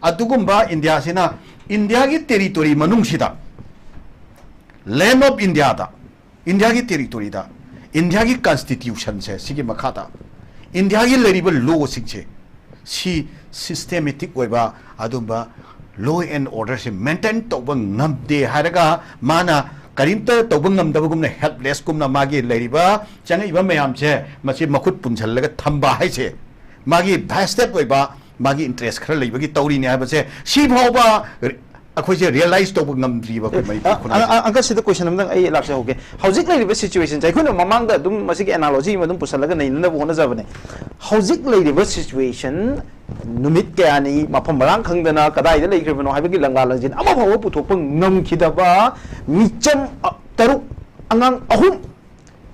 ꯑꯗꯨꯒꯨꯝꯕ ꯏꯟꯗꯤꯌꯥꯁꯤꯅ ꯏꯟꯗꯤꯌꯥꯒꯤ ꯇꯦꯔꯤꯇꯣꯔꯤ ꯃꯅꯨꯡꯁꯤꯗ, ꯂꯦꯟ ꯑꯣꯐ ꯏꯟꯗꯤꯌꯥꯗ, ꯏꯟꯗꯤꯌꯥꯒꯤ ꯇꯦꯔꯤꯇꯣꯔꯤꯗ, ꯏꯟꯗꯤꯌꯥꯒꯤ ꯀꯟꯁꯇꯤꯇ꯭ꯌꯨꯁꯟꯁꯦ, ꯁꯤꯒꯤ ꯃꯈꯥꯗ ꯏꯟꯗꯤꯌꯥꯒꯤ ꯂꯩꯔꯤꯕ ꯂꯣꯁꯤꯡꯁꯦ, ꯁꯤ ꯁꯤꯁꯇꯦꯃꯦꯇꯤꯛ ꯑꯣꯏꯕ ꯑꯗꯨꯝꯕ ꯂꯣ ꯑꯦꯟ ꯑꯣꯔꯗꯔꯁꯦ ꯃꯦꯟꯇꯦꯟ ꯇꯧꯕ ꯉꯝꯗꯦ ꯍꯥꯏꯔꯒ, ꯃꯥꯅ ꯀꯔꯤꯝꯇ ꯇꯧꯕ ꯉꯝꯗꯕꯒꯨꯝꯅ, ꯍꯦꯜꯞꯂꯦꯁꯀꯨꯝꯅ ꯃꯥꯒꯤ ꯂꯩꯔꯤꯕ ꯆꯪꯉꯛꯏꯕ ꯃꯌꯥꯝꯁꯦ, ꯃꯁꯤ ꯃꯈꯨꯠ ꯄꯨꯟꯁꯤꯜꯂꯒ ꯊꯝꯕ ꯍꯥꯏꯁꯦ, ꯃꯥꯒꯤ ꯚꯦꯁꯇꯦꯠ ꯑꯣꯏꯕ, ꯃꯥꯒꯤ ꯏꯟꯇꯔꯦꯁ ꯈꯔ ꯂꯩꯕꯒꯤ ꯇꯧꯔꯤꯅꯦ ꯍꯥꯏꯕꯁꯦ ꯁꯤ ꯐꯥꯎꯕ ꯑꯩꯈꯣꯏꯁꯦ ꯔꯤꯌꯦꯂꯥꯏꯁ ꯇꯧꯕ ꯉꯝꯗ꯭ꯔꯤꯕ ꯑꯩꯈꯣꯏ ꯃꯅꯤꯄꯨꯔ ꯈꯨꯟꯅꯥꯏꯁꯦ꯫ ꯑꯪꯀꯁꯤꯗ ꯀꯣꯏꯁꯟ ꯑꯃꯇꯪ ꯑꯩ ꯂꯥꯛꯆꯍꯧꯒꯦ꯫ ꯍꯧꯖꯤꯛ ꯂꯩꯔꯤꯕ ꯁꯤꯆꯨꯋꯦꯁꯟꯁꯦ ꯑꯩꯈꯣꯏꯅ ꯃꯃꯥꯡꯗ ꯑꯗꯨꯝ ꯃꯁꯤꯒꯤ ꯑꯦꯅꯥꯂꯣꯖꯤ ꯑꯃ ꯑꯗꯨꯝ ꯄꯨꯁꯜꯂꯒ ꯅꯩꯅꯅꯕ ꯍꯣꯠꯅꯖꯕꯅꯦ꯫ ꯍꯧꯖꯤꯛ ꯂꯩꯔꯤꯕ ꯁꯤꯆꯨꯋꯦꯁꯟ, ꯅꯨꯃꯤꯠ ꯀꯌꯥꯅꯤ ꯃꯐꯝ ꯃꯔꯥꯡ ꯈꯪꯗꯅ ꯀꯗꯥꯏꯗ ꯂꯩꯈ꯭ꯔꯤꯕꯅꯣ ꯍꯥꯏꯕꯒꯤ ꯂꯪꯂꯥ ꯂꯪꯖꯤꯟ ꯑꯃ ꯐꯥꯎꯕ ꯄꯨꯊꯣꯛꯄ ꯉꯝꯈꯤꯗꯕ ꯃꯤꯆꯝ, ꯑ, ꯇꯔꯨꯛ, ꯑꯉꯥꯡ ꯑꯍꯨꯝ,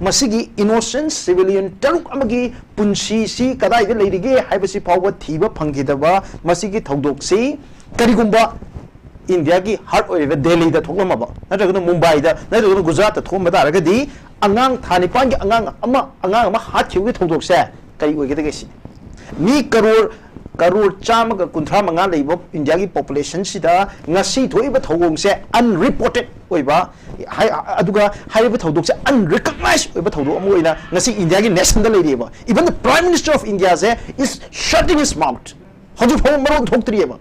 ꯃꯁꯤꯒꯤ ꯏꯅꯣꯁꯦꯟ ꯁꯤꯚꯤꯂꯤꯌꯟ ꯇꯔꯨꯛ ꯑꯃꯒꯤ ꯄꯨꯟꯁꯤꯁꯤ ꯀꯗꯥꯏꯗ ꯂꯩꯔꯤꯒꯦ ꯍꯥꯏꯕꯁꯤ ꯐꯥꯎꯕ ꯊꯤꯕ ꯐꯪꯈꯤꯗꯕ ꯃꯁꯤꯒꯤ ꯊꯧꯗꯣꯛꯁꯤ ꯀꯔꯤꯒꯨꯝꯕ ꯏꯟꯗꯤꯌꯥꯒꯤ ꯍꯥꯔꯠ ꯑꯣꯏꯔꯤꯕ ꯗꯦꯜꯂꯤꯗ ꯊꯣꯛꯂꯝꯃꯕ, ꯅꯠꯇ꯭ꯔꯒꯅ ꯃꯨꯝꯕꯥꯏꯗ, ꯅꯠꯇ꯭ꯔꯒꯅ ꯒꯨꯖꯔꯥꯠꯇ ꯊꯣꯛꯂꯝꯕ ꯇꯥꯔꯒꯗꯤ, ꯑꯉꯥꯡ ꯊꯥ ꯅꯤꯄꯥꯟꯒꯤ ꯑꯉꯥꯡ ꯑꯃ, ꯑꯉꯥꯡ ꯑꯃ ꯍꯥꯠꯈꯤꯕꯒꯤ ꯊꯧꯗꯣꯛꯁꯦ ꯀꯔꯤ ꯑꯣꯏꯒꯗꯒꯦ ꯁꯤꯅꯤ꯫ ꯃꯤ ꯀꯔꯣꯔ, ꯀꯔꯣꯔ ꯆꯥꯝꯃꯒ ꯀꯨꯟꯊ꯭ꯔꯥ ꯃꯉꯥ ꯂꯩꯕ ꯏꯟꯗꯤꯌꯥꯒꯤ ꯄꯣꯄꯨꯂꯦꯁꯟꯁꯤꯗ ꯉꯁꯤ ꯊꯣꯛꯏꯕ ꯊꯧꯑꯣꯡꯁꯦ ꯑꯟꯔꯤꯄꯣꯔꯇꯦꯠ ꯑꯣꯏꯕ, ꯍꯥꯏ-, ꯑꯗꯨꯒ ꯍꯥꯏꯔꯤꯕ ꯊꯧꯗꯣꯛꯁꯦ ꯑꯟꯔꯤꯀꯛꯅꯥꯏꯖ ꯑꯣꯏꯕ ꯊꯧꯗꯣꯛ ꯑꯃ ꯑꯣꯏꯅ ꯉꯁꯤ ꯏꯟꯗꯤꯌꯥꯒꯤ ꯅꯦꯁꯟꯗ ꯂꯩꯔꯤꯑꯕ꯫ Even the Prime Minister of India say is shutting his mouth. ꯍꯧꯖꯤꯛ ꯐꯥꯎꯕ ꯃꯔꯣꯟ ꯊꯣꯛꯇ꯭ꯔꯤꯑꯕ꯫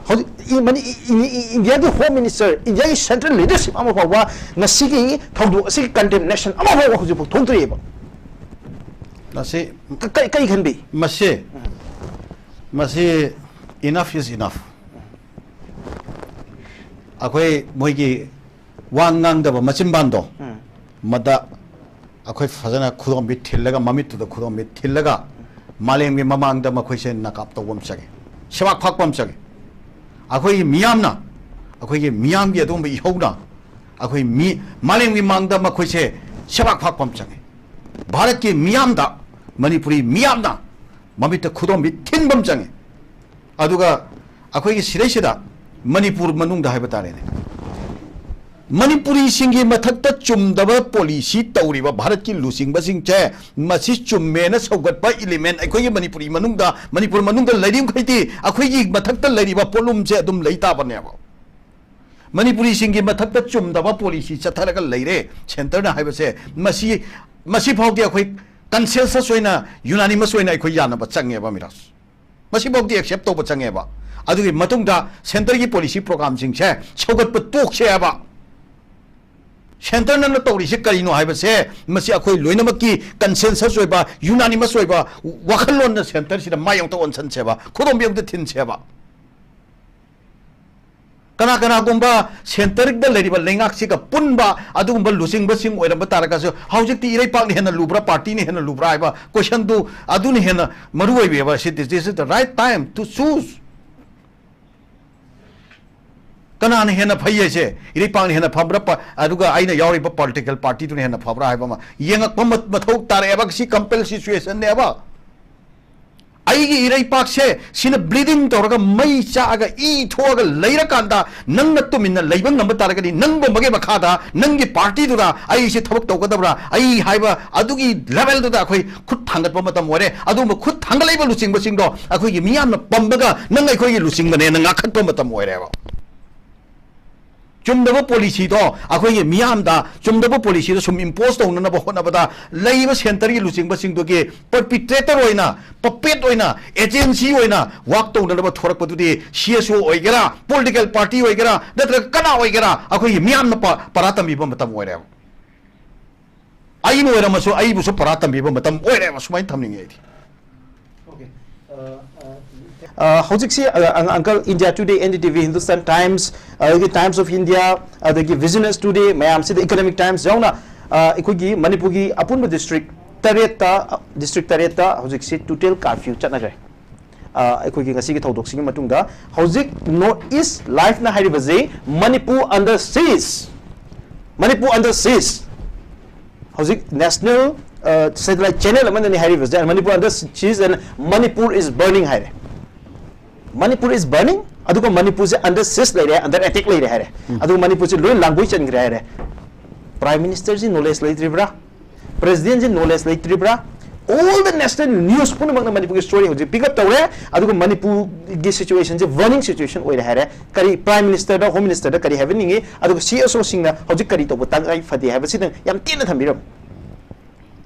ꯍꯧꯖꯤꯛ E-, money-, E-, E-, E-, ꯏꯟꯗꯤꯌꯥꯒꯤ ꯍꯣꯝ ꯃꯤꯅꯤꯁꯇꯔ, ꯏꯟꯗꯤꯌꯥꯒꯤ ꯁꯦꯟꯇ꯭ꯔꯦꯜ ꯂꯤꯗꯔꯁꯤꯞ ꯑꯃ ꯐꯥꯎꯕ ꯉꯁꯤꯒꯤ ꯊꯧꯗꯣꯛ ꯑꯁꯤꯒꯤ ꯀꯟꯗꯦꯝꯅꯦꯁꯟ ꯑꯃ ꯐꯥꯎꯕ ꯍꯧꯖꯤꯛ ꯐꯥꯎ ꯊꯣꯛꯇ꯭ꯔꯤꯑꯕ꯫ ꯃꯁꯤ, ꯀ-, ꯀ-, ꯀꯔꯤ ꯈꯟꯕꯤ? ꯃꯁꯤ, ꯃꯁꯤ enough is enough꯫ ꯑꯩꯈꯣꯏ ꯃꯣꯏꯒꯤ ꯋꯥ ꯉꯥꯡꯗꯕ ꯃꯆꯤꯟꯕꯥꯟꯗꯣ, ꯎꯝ꯫ ꯃꯗ ꯑꯩꯈꯣꯏ ꯐꯖꯅ ꯈꯨꯗꯣꯝꯕꯤ ꯊꯤꯜꯂꯒ, ꯃꯃꯤꯠꯇꯨꯗ ꯈꯨꯗꯣꯝꯕꯤ ꯊꯤꯜꯂꯒ, ꯃꯥꯂꯦꯝꯒꯤ ꯃꯃꯥꯡꯗ ꯃꯈꯣꯏꯁꯦ ꯅꯀꯥꯞ ꯇꯧꯕ ꯑꯃ ꯆꯪꯉꯤ, ꯁꯦꯕꯥꯛ ꯐꯥꯛꯄ ꯑꯃ ꯆꯪꯉꯤ꯫ ꯑꯩꯈꯣꯏꯒꯤ ꯃꯤꯌꯥꯝꯅ, ꯑꯩꯈꯣꯏꯒꯤ ꯃꯤꯌꯥꯝꯒꯤ ꯑꯗꯨꯒꯨꯝꯕ ꯏꯍꯧꯅ ꯑꯩꯈꯣꯏ ꯃꯤ, ꯃꯥꯂꯦꯝꯒꯤ ꯃꯥꯡꯗ ꯃꯈꯣꯏꯁꯦ ꯁꯦꯕꯥꯛ ꯐꯥꯛꯄ ꯑꯃ ꯆꯪꯉꯤ꯫ ꯚꯥꯔꯠꯀꯤ ꯃꯤꯌꯥꯝꯗ, ꯃꯅꯤꯄꯨꯔꯤ ꯃꯤꯌꯥꯝꯅ ꯃꯃꯤꯠꯇ ꯈꯨꯗꯣꯝꯕꯤ ꯊꯤꯟꯕ ꯑꯃ ꯆꯪꯉꯤ꯫ ꯑꯗꯨꯒ ꯑꯩꯈꯣꯏꯒꯤ ꯁꯤꯗꯩꯁꯤꯗ ꯃꯅꯤꯄꯨꯔ ꯃꯅꯨꯡꯗ ꯍꯥꯏꯕ ꯇꯥꯔꯦꯅꯦ, ꯃꯅꯤꯄꯨꯔꯤꯁꯤꯡꯒꯤ ꯃꯊꯛꯇ ꯆꯨꯝꯗꯕ ꯄꯣꯂꯤꯁꯤ ꯇꯧꯔꯤꯕ ꯚꯥꯔꯠꯀꯤ ꯂꯨꯆꯤꯡꯕꯁꯤꯡꯁꯦ, ꯃꯁꯤ ꯆꯨꯝꯃꯦꯅ ꯁꯧꯒꯠꯄ ꯏꯂꯤꯃꯦꯟ ꯑꯩꯈꯣꯏꯒꯤ ꯃꯅꯤꯄꯨꯔꯤ ꯃꯅꯨꯡꯗ, ꯃꯅꯤꯄꯨꯔ ꯃꯅꯨꯡꯗ ꯂꯩꯔꯤꯃꯈꯩꯗꯤ ꯑꯩꯈꯣꯏꯒꯤ ꯃꯊꯛꯇ ꯂꯩꯔꯤꯕ ꯄꯣꯠꯂꯨꯝꯁꯦ ꯑꯗꯨꯝ ꯂꯩ ꯇꯥꯕꯅꯦꯕ꯫ ꯃꯅꯤꯄꯨꯔꯤꯁꯤꯡꯒꯤ ꯃꯊꯛꯇ ꯆꯨꯝꯗꯕ ꯄꯣꯂꯤꯁꯤ ꯆꯠꯊꯔꯒ ꯂꯩꯔꯦ ꯁꯦꯟꯇꯔꯅ ꯍꯥꯏꯕꯁꯦ, ꯃꯁꯤ, ꯃꯁꯤ ꯐꯥꯎꯗꯤ ꯑꯩꯈꯣꯏ ꯀꯟꯁꯦꯟꯁꯁ ꯑꯣꯏꯅ, ꯌꯨꯅꯥꯅꯤꯃꯁ ꯑꯣꯏꯅ ꯑꯩꯈꯣꯏ ꯌꯥꯅꯕ ꯆꯪꯉꯦꯕ, ꯃꯤꯔꯥꯖ꯫ ꯃꯁꯤꯐꯥꯎꯗꯤ ꯑꯦꯛꯁꯦꯞ ꯇꯧꯕ ꯆꯪꯉꯦꯕ꯫ ꯑꯗꯨꯒꯤ ꯃꯇꯨꯡꯗ ꯁꯦꯟꯇꯔꯒꯤ ꯄꯣꯂꯤꯁꯤ ꯄ꯭ꯔꯣꯒ꯭ꯔꯥꯝꯁꯤꯡꯁꯦ ꯁꯧꯒꯠꯄ ꯇꯣꯛꯁꯦ ꯍꯥꯏꯕ꯫ ꯁꯦꯟꯇꯔꯅ ꯇꯧꯔꯤꯁꯦ ꯀꯔꯤꯅꯣ ꯍꯥꯏꯕꯁꯦ, ꯃꯁꯤ ꯑꯩꯈꯣꯏ ꯂꯣꯏꯅꯃꯛꯀꯤ ꯀꯟꯁꯦꯟꯁꯁ ꯑꯣꯏꯕ, ꯌꯨꯅꯥꯅꯤꯃꯁ ꯑꯣꯏꯕ ꯋꯥꯈꯜꯂꯣꯟꯅ ꯁꯦꯟꯇꯔꯁꯤꯗ ꯃꯥꯏ ꯑꯃꯨꯛꯇ ꯑꯣꯟꯁꯤꯟꯁꯦꯕ, ꯈꯨꯗꯣꯝꯕꯤ ꯑꯃꯨꯛꯇ ꯊꯤꯟꯁꯦꯕ꯫ ꯀꯅꯥ ꯀꯅꯥꯒꯨꯝꯕ ꯁꯦꯟꯇꯔꯗ ꯂꯩꯔꯤꯕ ꯂꯩꯉꯥꯛꯁꯤꯒ ꯄꯨꯟꯕ ꯑꯗꯨꯒꯨꯝꯕ ꯂꯨꯆꯤꯡꯕꯁꯤꯡ ꯑꯣꯏꯔꯝꯕ ꯇꯥꯔꯒꯁꯨ, ꯍꯧꯖꯤꯛꯇꯤ ꯏꯔꯩꯄꯥꯛꯅ ꯍꯦꯟꯅ ꯂꯨꯕ꯭ꯔꯥ, ꯄꯥꯔꯇꯤꯅ ꯍꯦꯟꯅ ꯂꯨꯕ꯭ꯔꯥ ꯍꯥꯏꯕ ꯀꯣꯏꯁꯟꯗꯨ ꯑꯗꯨꯅ ꯍꯦꯟꯅ ꯃꯔꯨ ꯑꯣꯏꯕ꯫ This is the right time to choose꯫ ꯀꯅꯥꯅ ꯍꯦꯟꯅ ꯐꯩ ꯍꯥꯏꯁꯦ, ꯏꯔꯩꯄꯥꯛꯅ ꯍꯦꯟꯅ ꯐꯕ꯭ꯔꯥ, ꯄ-, ꯑꯗꯨꯒ ꯑꯩꯅ ꯌꯥꯎꯔꯤꯕ ꯄꯣꯂꯤꯇꯤꯀꯦꯜ ꯄꯥꯔꯇꯤꯗꯨꯅ ꯍꯦꯟꯅ ꯐꯕ꯭ꯔꯥ ꯍꯥꯏꯕ ꯑꯃ ꯌꯦꯡꯉꯛꯄ ꯃ-, ꯃꯊꯧ ꯇꯥꯔꯛꯑꯦꯕ꯫ ꯁꯤ ꯀꯝꯄꯦꯜ ꯁꯤꯆꯨꯋꯦꯁꯟꯅꯦꯕ꯫ ꯑꯩꯒꯤ ꯏꯔꯩꯄꯥꯛꯁꯦ ꯁꯤꯅ ꯕ꯭ꯂꯤꯗꯤꯡ ꯇꯧꯔꯒ, ꯃꯩ ꯆꯥꯛꯑꯒ, ꯏ ꯊꯣꯛꯑꯒ ꯂꯩꯔꯀꯥꯟꯗ, ꯅꯪꯅ ꯇꯨꯃꯤꯟꯅ ꯂꯩꯕ ꯉꯝꯕ ꯇꯥꯔꯒꯗꯤ, ꯅꯪꯒꯨꯝꯕꯒꯤ ꯃꯈꯥꯗ, ꯅꯪꯒꯤ ꯄꯥꯔꯇꯤꯗꯨꯗ ꯑꯩꯁꯦ ꯊꯕꯛ ꯇꯧꯒꯗꯕ꯭ꯔꯥ, ꯑꯩ ꯍꯥꯏꯕ ꯑꯗꯨꯒꯤ ꯂꯦꯚꯦꯜꯗꯨꯗ ꯑꯩꯈꯣꯏ ꯈꯨꯠ ꯊꯥꯡꯒꯠꯄ ꯃꯇꯝ ꯑꯣꯏꯔꯦ꯫ ꯑꯗꯨꯒꯨꯝꯕ ꯈꯨꯠ ꯊꯥꯡꯒꯠꯂꯛꯏꯕ ꯂꯨꯆꯤꯡꯕꯁꯤꯡꯗꯣ ꯑꯩꯈꯣꯏꯒꯤ ꯃꯤꯌꯥꯝꯅ ꯄꯝꯕꯒ, ꯅꯪ ꯑꯩꯈꯣꯏꯒꯤ ꯂꯨꯆꯤꯡꯕꯅꯦꯅ ꯉꯥꯛꯈꯠꯄ ꯃꯇꯝ ꯑꯣꯏꯔꯦꯕ꯫ ꯆꯨꯝꯗꯕ ꯄꯣꯂꯤꯁꯤꯗꯣ ꯑꯩꯈꯣꯏꯒꯤ ꯃꯤꯌꯥꯝꯗ, ꯆꯨꯝꯗꯕ ꯄꯣꯂꯤꯁꯤꯗꯣ ꯁꯨꯝ ꯏꯝꯄꯣꯁ ꯇꯧꯅꯅꯕ ꯍꯣꯠꯅꯕꯗ, ꯂꯩꯔꯤꯕ ꯁꯦꯟꯇꯔꯒꯤ ꯂꯨꯆꯤꯡꯕꯁꯤꯡꯗꯨꯒꯤ ꯄꯔꯄꯤꯇ꯭ꯔꯦꯇꯔ ꯑꯣꯏꯅ, ꯄꯄꯦꯠ ꯑꯣꯏꯅ, ꯑꯦꯖꯦꯟꯁꯤ ꯑꯣꯏꯅ ꯋꯥꯛ ꯇꯧꯅꯅꯕ ꯊꯣꯔꯛꯄꯗꯨꯗꯤ, ꯁꯤ ꯑꯦꯁ ꯑꯣ ꯑꯣꯏꯒꯦꯔꯥ, ꯄꯣꯂꯤꯇꯤꯀꯦꯜ ꯄꯥꯔꯇꯤ ꯑꯣꯏꯒꯦꯔꯥ, ꯅꯠꯇ꯭ꯔꯒ ꯀꯅꯥ ꯑꯣꯏꯒꯦꯔꯥ, ꯑꯩꯈꯣꯏꯒꯤ ꯃꯤꯌꯥꯝꯅ ꯄ-, ꯄꯔꯥ ꯇꯝꯕꯤꯕ ꯃꯇꯝ ꯑꯣꯏꯔꯦꯕ꯫ ꯑꯩꯅ ꯑꯣꯏꯔꯝꯃꯁꯨ ꯑꯩꯕꯨꯁꯨ ꯄꯔꯥ ꯇꯝꯕꯤꯕ ꯃꯇꯝ ꯑꯣꯏꯔꯦꯕ, ꯁꯨꯃꯥꯏꯅ ꯊꯝꯅꯤꯡꯉꯦ ꯑꯩꯗꯤ꯫ ꯑ, ꯍꯧꯖꯤꯛꯁꯤ, ꯑ, ꯑꯪ-, ꯑꯪꯀꯜ, India Today, N D T V, Hindustan Times, ꯑꯗꯒꯤ ꯇꯥꯏꯝꯁ ꯑꯣꯐ ꯏꯟꯗꯤꯌꯥ, ꯑꯗꯒꯤ ꯕꯤꯖꯤꯅꯦꯁ ꯇꯨꯗꯦ ꯃꯌꯥꯝꯁꯤꯗ, ꯏꯀꯅꯣꯃꯤꯛ ꯇꯥꯏꯝꯁ ꯌꯥꯎꯅ, ꯑ, ꯑꯩꯈꯣꯏꯒꯤ ꯃꯅꯤꯄꯨꯔꯒꯤ ꯑꯄꯨꯟꯕ ꯗꯤꯁꯇ꯭ꯔꯤꯛ ꯇꯔꯦꯠꯇ, ꯑ, ꯗꯤꯁꯇ꯭ꯔꯤꯛ ꯇꯔꯦꯠꯇ ꯍꯧꯖꯤꯛꯁꯤ ꯇꯣꯇꯦꯜ ꯀꯥꯔꯐ꯭ꯌꯨ ꯆꯠꯅꯈ꯭ꯔꯦ꯫ ꯑ, ꯑꯩꯈꯣꯏꯒꯤ ꯉꯁꯤꯒꯤ ꯊꯧꯗꯣꯛꯁꯤꯒꯤ ꯃꯇꯨꯡꯗ ꯍꯧꯖꯤꯛ ꯅꯣꯔꯠ ꯏꯁ ꯂꯥꯏꯐꯅ ꯍꯥꯏꯔꯤꯕꯁꯤ Manipur under siege, Manipur under siege. ꯍꯧꯖꯤꯛ national satellite channel ꯑꯃꯅꯅꯤ ꯍꯥꯏꯔꯤꯕꯁꯦ, "Manipur under siege and Manipur is burning" ꯍꯥꯏꯔꯦ꯫ Manipur is burning, ꯑꯗꯨꯒ ꯃꯅꯤꯄꯨꯔꯁꯦ under siege ꯂꯩꯔꯦ, under attack ꯂꯩꯔꯦ ꯍꯥꯏꯔꯦ꯫ ꯑꯗꯨꯒ ꯃꯅꯤꯄꯨꯔꯁꯦ ꯂꯣꯏ ꯂꯥꯡꯒꯣꯏ ꯆꯟꯈ꯭ꯔꯦ ꯍꯥꯏꯔꯦ꯫ Prime Ministerꯁꯤ knowledge ꯂꯩꯇ꯭ꯔꯤꯕ꯭ꯔꯥ? Presidentꯁꯤ knowledge ꯂꯩꯇ꯭ꯔꯤꯕ꯭ꯔꯥ? All the national news ꯄꯨꯝꯅꯃꯛꯅ ꯃꯅꯤꯄꯨꯔꯒꯤ story ꯍꯧꯖꯤꯛ pick up ꯇꯧꯔꯦ꯫ ꯑꯗꯨꯒ ꯃꯅꯤꯄꯨꯔꯒꯤ situationꯁꯦ burning situation ꯑꯣꯏꯔꯦ ꯍꯥꯏꯔꯦ꯫ ꯀꯔꯤ Prime Ministerꯗ, Home Ministerꯗ ꯀꯔꯤ ꯍꯥꯏꯍꯟꯅꯤꯡꯉꯤ? ꯑꯗꯨꯒ CSOꯁꯤꯡꯅ ꯍꯧꯖꯤꯛ ꯀꯔꯤ ꯇꯧꯕ ꯇꯉꯥꯏ ꯐꯗꯦ ꯍꯥꯏꯕꯁꯤꯗꯪ ꯌꯥꯝ ꯇꯦꯟꯅ ꯊꯝꯕꯤꯔꯝꯃꯨ꯫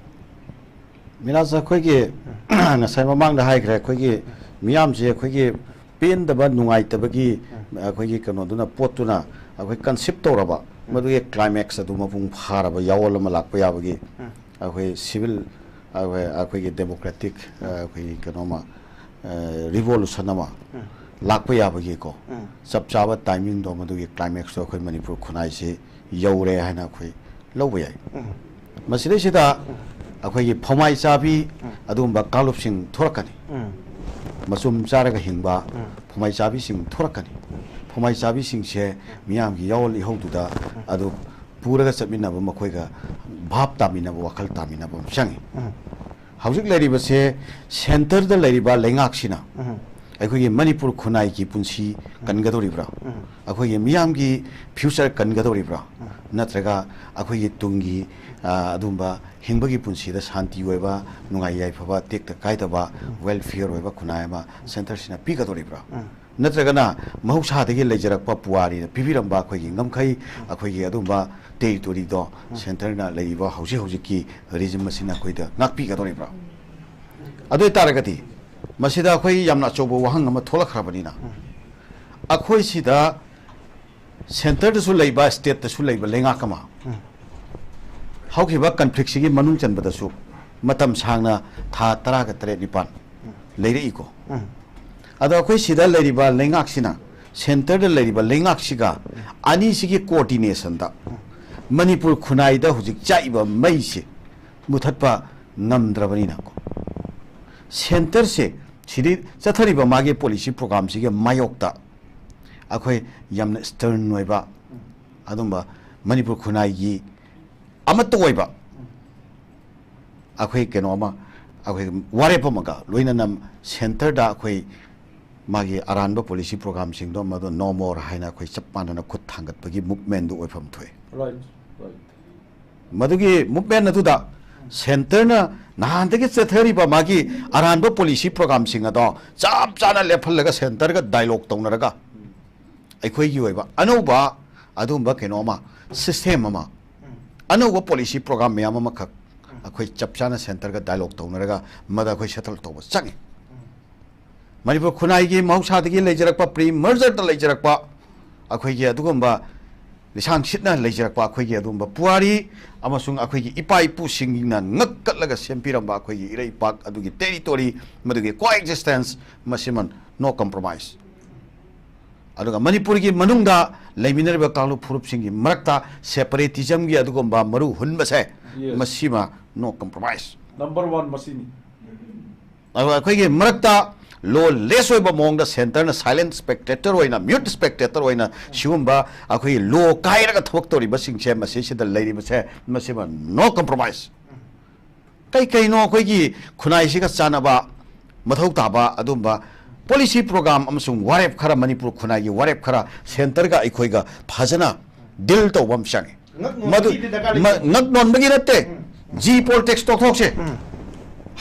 ꯃꯤꯔꯥꯖ, ꯑꯩꯈꯣꯏꯒꯤ ꯉꯁꯥꯏ ꯃꯃꯥꯡꯗ ꯍꯥꯏꯈ꯭ꯔꯦ, ꯑꯩꯈꯣꯏꯒꯤ ꯃꯤꯌꯥꯝꯁꯦ ꯑꯩꯈꯣꯏꯒꯤ ꯄꯦꯟꯗꯕ, ꯅꯨꯡꯉꯥꯏꯇꯕꯒꯤ ꯑꯩꯈꯣꯏꯒꯤ ꯀꯩꯅꯣꯗꯨꯅ, ꯄꯣꯠꯇꯨꯅ ꯑꯩꯈꯣꯏ conceive ꯇꯧꯔꯕ, ꯃꯗꯨꯒꯤ climax ꯑꯗꯨ ꯃꯄꯨꯡ ꯐꯥꯔꯕ ꯌꯥꯑꯣꯜ ꯑꯃ ꯂꯥꯛꯄ ꯌꯥꯕꯒꯤ ꯑꯩꯈꯣꯏ civil, ꯑꯩꯈꯣꯏ, ꯑꯩꯈꯣꯏꯒꯤ democratic, ꯑꯩꯈꯣꯏꯒꯤ ꯀꯩꯅꯣꯃ, revolution ꯑꯃ ꯂꯥꯛꯄ ꯌꯥꯕꯒꯤꯀꯣ, ꯆꯞ ꯆꯥꯕ timingꯗꯣ, ꯃꯗꯨꯒꯤ climaxꯇꯣ ꯑꯩꯈꯣꯏ ꯃꯅꯤꯄꯨꯔ ꯈꯨꯟꯅꯥꯏꯁꯤ ꯌꯧꯔꯦ ꯍꯥꯏꯅ ꯑꯩꯈꯣꯏ ꯂꯧꯕ ꯌꯥꯏ꯫ ꯃꯁꯤꯗꯩꯁꯤꯗ ꯑꯩꯈꯣꯏꯒꯤ ꯐꯧꯃꯥꯏ ꯆꯥꯕꯤ ꯑꯗꯨꯒꯨꯝꯕ ꯀꯥꯡꯂꯨꯞꯁꯤꯡ ꯊꯣꯔꯛꯀꯅꯤ꯫ ꯃꯆꯨꯝ ꯆꯥꯔꯒ ꯍꯤꯡꯕ ꯐꯧꯃꯥꯏ ꯆꯥꯕꯤꯁꯤꯡ ꯊꯣꯔꯛꯀꯅꯤ꯫ ꯐꯧꯃꯥꯏ ꯆꯥꯕꯤꯁꯤꯡꯁꯦ ꯃꯤꯌꯥꯝꯒꯤ ꯌꯥꯑꯣꯜ ꯏꯍꯧꯗꯨꯗ ꯑꯗꯨ ꯄꯨꯔꯒ ꯆꯠꯃꯤꯟꯅꯕ, ꯃꯈꯣꯏꯒ ꯚꯥꯞ ꯇꯥꯃꯤꯟꯅꯕ, ꯋꯥꯈꯜ ꯇꯥꯃꯤꯟꯅꯕ ꯑꯃ ꯆꯪꯉꯤ꯫ ꯍꯧꯖꯤꯛ ꯂꯩꯔꯤꯕꯁꯦ centreꯗ ꯂꯩꯔꯤꯕ ꯂꯩꯉꯥꯛꯁꯤꯅ ꯑꯩꯈꯣꯏꯒꯤ ꯃꯅꯤꯄꯨꯔ ꯈꯨꯟꯅꯥꯏꯒꯤ ꯄꯨꯟꯁꯤ ꯀꯟꯒꯗꯧꯔꯤꯕ꯭ꯔꯥ? ꯑꯩꯈꯣꯏꯒꯤ ꯃꯤꯌꯥꯝꯒꯤ future ꯀꯟꯒꯗꯧꯔꯤꯕ꯭ꯔꯥ? ꯅꯠꯇ꯭ꯔꯒ ꯑꯩꯈꯣꯏꯒꯤ ꯇꯨꯡꯒꯤ, ꯑ, ꯑꯗꯨꯝꯕ ꯍꯤꯡꯕꯒꯤ ꯄꯨꯟꯁꯤꯗ ꯁꯥꯟꯇꯤ ꯑꯣꯏꯕ, ꯅꯨꯡꯉꯥꯏ ꯌꯥꯏꯐꯕ, ꯇꯦꯛꯇ ꯀꯥꯏꯗꯕ, welfare ꯑꯣꯏꯕ ꯈꯨꯟꯅꯥꯏ ꯑꯃ centreꯁꯤꯅ ꯄꯤꯒꯗꯧꯔꯤꯕ꯭ꯔꯥ? ꯅꯠꯇ꯭ꯔꯒꯅ ꯃꯍꯧꯁꯥꯗꯒꯤ ꯂꯩꯖꯔꯛꯄ ꯄꯨꯋꯥꯔꯤꯅ ꯄꯤꯕꯤꯔꯝꯕ ꯑꯩꯈꯣꯏꯒꯤ ꯉꯝꯈꯩ, ꯑꯩꯈꯣꯏꯒꯤ ꯑꯗꯨꯝꯕ territoryꯗꯣ centreꯅ ꯂꯩꯔꯤꯕ ꯍꯧꯖꯤꯛ ꯍꯧꯖꯤꯛꯀꯤ regime ꯑꯁꯤꯅ ꯑꯩꯈꯣꯏꯗ ꯉꯥꯛꯄꯤꯒꯗꯧꯔꯤꯕ꯭ꯔꯥ? ꯑꯗꯨ ꯑꯣꯏ ꯇꯥꯔꯒꯗꯤ ꯃꯁꯤꯗ ꯑꯩꯈꯣꯏ ꯌꯥꯝꯅ ꯑꯆꯧꯕ ꯋꯥꯍꯪ ꯑꯃ ꯊꯣꯛꯂꯛꯈ꯭ꯔꯕꯅꯤꯅ, ꯑꯩꯈꯣꯏ ꯁꯤꯗ centreꯗꯁꯨ ꯂꯩꯕ, stateꯇꯁꯨ ꯂꯩꯕ ꯂꯩꯉꯥꯛ ꯑꯃ, ꯍꯧꯈꯤꯕ conflictꯁꯤꯒꯤ ꯃꯅꯨꯡ ꯆꯟꯕꯗꯁꯨ ꯃꯇꯝ ꯁꯥꯡꯅ ꯊꯥ ꯇꯔꯥꯒ ꯇꯔꯦꯠ ꯅꯤꯄꯥꯜ ꯂꯩꯔꯛꯏꯀꯣ꯫ ꯑꯗꯣ ꯑꯩꯈꯣꯏ ꯁꯤꯗ ꯂꯩꯔꯤꯕ ꯂꯩꯉꯥꯛꯁꯤꯅ, centreꯗ ꯂꯩꯔꯤꯕ ꯂꯩꯉꯥꯛꯁꯤꯒ ꯑꯅꯤꯁꯤꯒꯤ coordinationꯗ ꯃꯅꯤꯄꯨꯔ ꯈꯨꯟꯅꯥꯏꯗ ꯍꯧꯖꯤꯛ ꯆꯥꯛꯏꯕ ꯃꯩꯁꯤ ꯃꯨꯊꯠꯄ ꯉꯝꯗ꯭ꯔꯕꯅꯤꯅꯀꯣ, centreꯁꯦ ꯁꯤꯗꯤ ꯆꯠꯊꯔꯤꯕ ꯃꯥꯒꯤ policy programꯁꯤꯒꯤ ꯃꯥꯌꯣꯛꯇ ꯑꯩꯈꯣꯏ ꯌꯥꯝꯅ stern ꯑꯣꯏꯕ ꯑꯗꯨꯝꯕ ꯃꯅꯤꯄꯨꯔ ꯈꯨꯟꯅꯥꯏꯒꯤ ꯑꯃꯠꯇ ꯑꯣꯏꯕ ꯑꯩꯈꯣꯏ ꯀꯩꯅꯣ ꯑꯃ, ꯑꯩꯈꯣꯏ ꯋꯥꯔꯦꯞ ꯑꯃꯒ ꯂꯣꯏꯅꯅ ꯁꯦꯟꯇꯔꯗ ꯑꯩꯈꯣꯏ ꯃꯥꯒꯤ ꯑꯔꯥꯟꯕ ꯄꯣꯂꯤꯁꯤ ꯄ꯭ꯔꯣꯒꯥꯝꯁꯤꯡꯗꯣ ꯃꯗꯨ no more ꯍꯥꯏꯅ ꯑꯩꯈꯣꯏ ꯆꯞ ꯃꯥꯟꯅꯅ ꯈꯨꯠ ꯊꯥꯡꯒꯠꯄꯒꯤ ꯃꯨꯞꯃꯦꯟꯗꯨ ꯑꯣꯏꯐꯝ ꯊꯣꯛꯑꯦ꯫ Right, right. ꯃꯗꯨꯒꯤ ꯃꯨꯞꯃꯦꯟ ꯑꯗꯨꯗ ꯁꯦꯟꯇꯔꯅ ꯅꯍꯥꯟꯗꯒꯤ ꯆꯠꯊꯔꯤꯕ ꯃꯥꯒꯤ ꯑꯔꯥꯟꯕ ꯄꯣꯂꯤꯁꯤ ꯄ꯭ꯔꯣꯒꯥꯝꯁꯤꯡ ꯑꯗꯣ ꯆꯞ ꯆꯥꯅ ꯂꯦꯞꯍꯜꯂꯒ ꯁꯦꯟꯇꯔꯒ ꯗꯥꯏꯂꯣꯛ ꯇꯧꯅꯔꯒ ꯑꯩꯈꯣꯏꯒꯤ ꯑꯣꯏꯕ ꯑꯅꯧꯕ ꯑꯗꯨꯒꯨꯝꯕ ꯀꯩꯅꯣ ꯑꯃ, ꯁꯤꯁꯇꯦꯝ ꯑꯃ, ꯑꯅꯧꯕ ꯄꯣꯂꯤꯁꯤ ꯄ꯭ꯔꯣꯒꯥꯝ ꯃꯌꯥꯝ ꯑꯃꯈꯛ ꯑꯩꯈꯣꯏ ꯆꯞ ꯆꯥꯅ ꯁꯦꯟꯇꯔꯒ ꯗꯥꯏꯂꯣꯛ ꯇꯧꯅꯔꯒ ꯃꯗ ꯑꯩꯈꯣꯏ ꯁꯦꯇꯜ ꯇꯧꯕ ꯆꯪꯉꯤ꯫ ꯃꯅꯤꯄꯨꯔ ꯈꯨꯟꯅꯥꯏꯒꯤ ꯃꯍꯧꯁꯥꯗꯒꯤ ꯂꯩꯖꯔꯛꯄ, ꯄ꯭ꯔꯤ ꯃꯔꯖꯔꯗ ꯂꯩꯖꯔꯛꯄ ꯑꯩꯈꯣꯏꯒꯤ ꯑꯗꯨꯒꯨꯝꯕ ꯂꯤꯁꯥꯡ ꯁꯤꯠꯅ ꯂꯩꯖꯔꯛꯄ ꯑꯩꯈꯣꯏꯒꯤ ꯑꯗꯨꯒꯨꯝꯕ ꯄꯨꯋꯥꯔꯤ ꯑꯃꯁꯨꯡ ꯑꯩꯈꯣꯏꯒꯤ ꯏꯄꯥ ꯏꯄꯨꯁꯤꯡꯅ ꯉꯛꯀꯠꯂꯒ ꯁꯦꯝꯕꯤꯔꯝꯕ ꯑꯩꯈꯣꯏꯒꯤ ꯏꯔꯩꯄꯥꯛ ꯑꯗꯨꯒꯤ ꯇꯦꯔꯤꯇꯣꯔꯤ, ꯃꯗꯨꯒꯤ ꯀꯣ ꯑꯦꯛꯖꯤꯁꯇꯦꯟꯁ, ꯃꯁꯤꯃ no compromise꯫ ꯑꯗꯨꯒ ꯃꯅꯤꯄꯨꯔꯒꯤ ꯃꯅꯨꯡꯗ ꯂꯩꯃꯤꯟꯅꯔꯤꯕ ꯀꯥꯡꯂꯨꯞ ꯐꯨꯔꯨꯞꯁꯤꯡꯒꯤ ꯃꯔꯛꯇ ꯁꯦꯄꯔꯦꯇꯤꯖꯝꯒꯤ ꯑꯗꯨꯒꯨꯝꯕ ꯃꯔꯨ ꯍꯨꯟꯕꯁꯦ, Yes. ꯃꯁꯤꯃ no compromise꯫ Number one ꯃꯁꯤꯅꯤ꯫ ꯑꯗꯨꯒ ꯑꯩꯈꯣꯏꯒꯤ ꯃꯔꯛꯇ ꯂꯣ ꯂꯦꯁ ꯑꯣꯏꯕ ꯃꯑꯣꯡꯗ ꯁꯦꯟꯇꯔꯅ ꯁꯥꯏꯂꯦꯟ ꯁ꯭ꯄꯦꯛꯇꯦꯇꯔ ꯑꯣꯏꯅ, ꯃ꯭ꯌꯨꯠ ꯁ꯭ꯄꯦꯛꯇꯦꯇꯔ ꯑꯣꯏꯅ ꯁꯤꯒꯨꯝꯕ ꯑꯩꯈꯣꯏꯒꯤ ꯂꯣ ꯀꯥꯏꯔꯒ ꯊꯕꯛ ꯇꯧꯔꯤꯕꯁꯤꯡꯁꯦ, ꯃꯁꯤꯁꯤꯗ ꯂꯩꯔꯤꯕꯁꯦ, ꯃꯁꯤꯃ no compromise꯫ ꯀꯩ ꯀꯩꯅꯣ ꯑꯩꯈꯣꯏꯒꯤ ꯈꯨꯟꯅꯥꯏꯁꯤꯒ ꯆꯥꯟꯅꯕ ꯃꯊꯧ ꯇꯥꯕ ꯑꯗꯨꯝꯕ ꯄꯣꯂꯤꯁꯤ ꯄ꯭ꯔꯣꯒꯥꯝ ꯑꯃꯁꯨꯡ ꯋꯥꯔꯦꯞ ꯈꯔ, ꯃꯅꯤꯄꯨꯔ ꯈꯨꯟꯅꯥꯏꯒꯤ ꯋꯥꯔꯦꯞ ꯈꯔ ꯁꯦꯟꯇꯔꯒ ꯑꯩꯈꯣꯏꯒ ꯐꯖꯅ ꯗꯤꯜ ꯇꯧꯕ ꯑꯃ ꯆꯪꯉꯤ꯫ ꯉꯛ ꯃꯗꯨ ꯅꯣꯟꯕꯒꯤꯗꯤ ꯗꯔꯀꯥꯔ ꯃ- ꯂꯩꯇꯦ꯫ ꯉꯛ ꯅꯣꯟꯕꯒꯤ ꯅꯠꯇꯦ꯫ ꯎꯝ꯫ ꯖꯤ ꯄꯣꯂꯤꯇꯤꯛꯁ ꯇꯣꯛꯊꯣꯛꯁꯤ꯫ ꯎꯝ꯫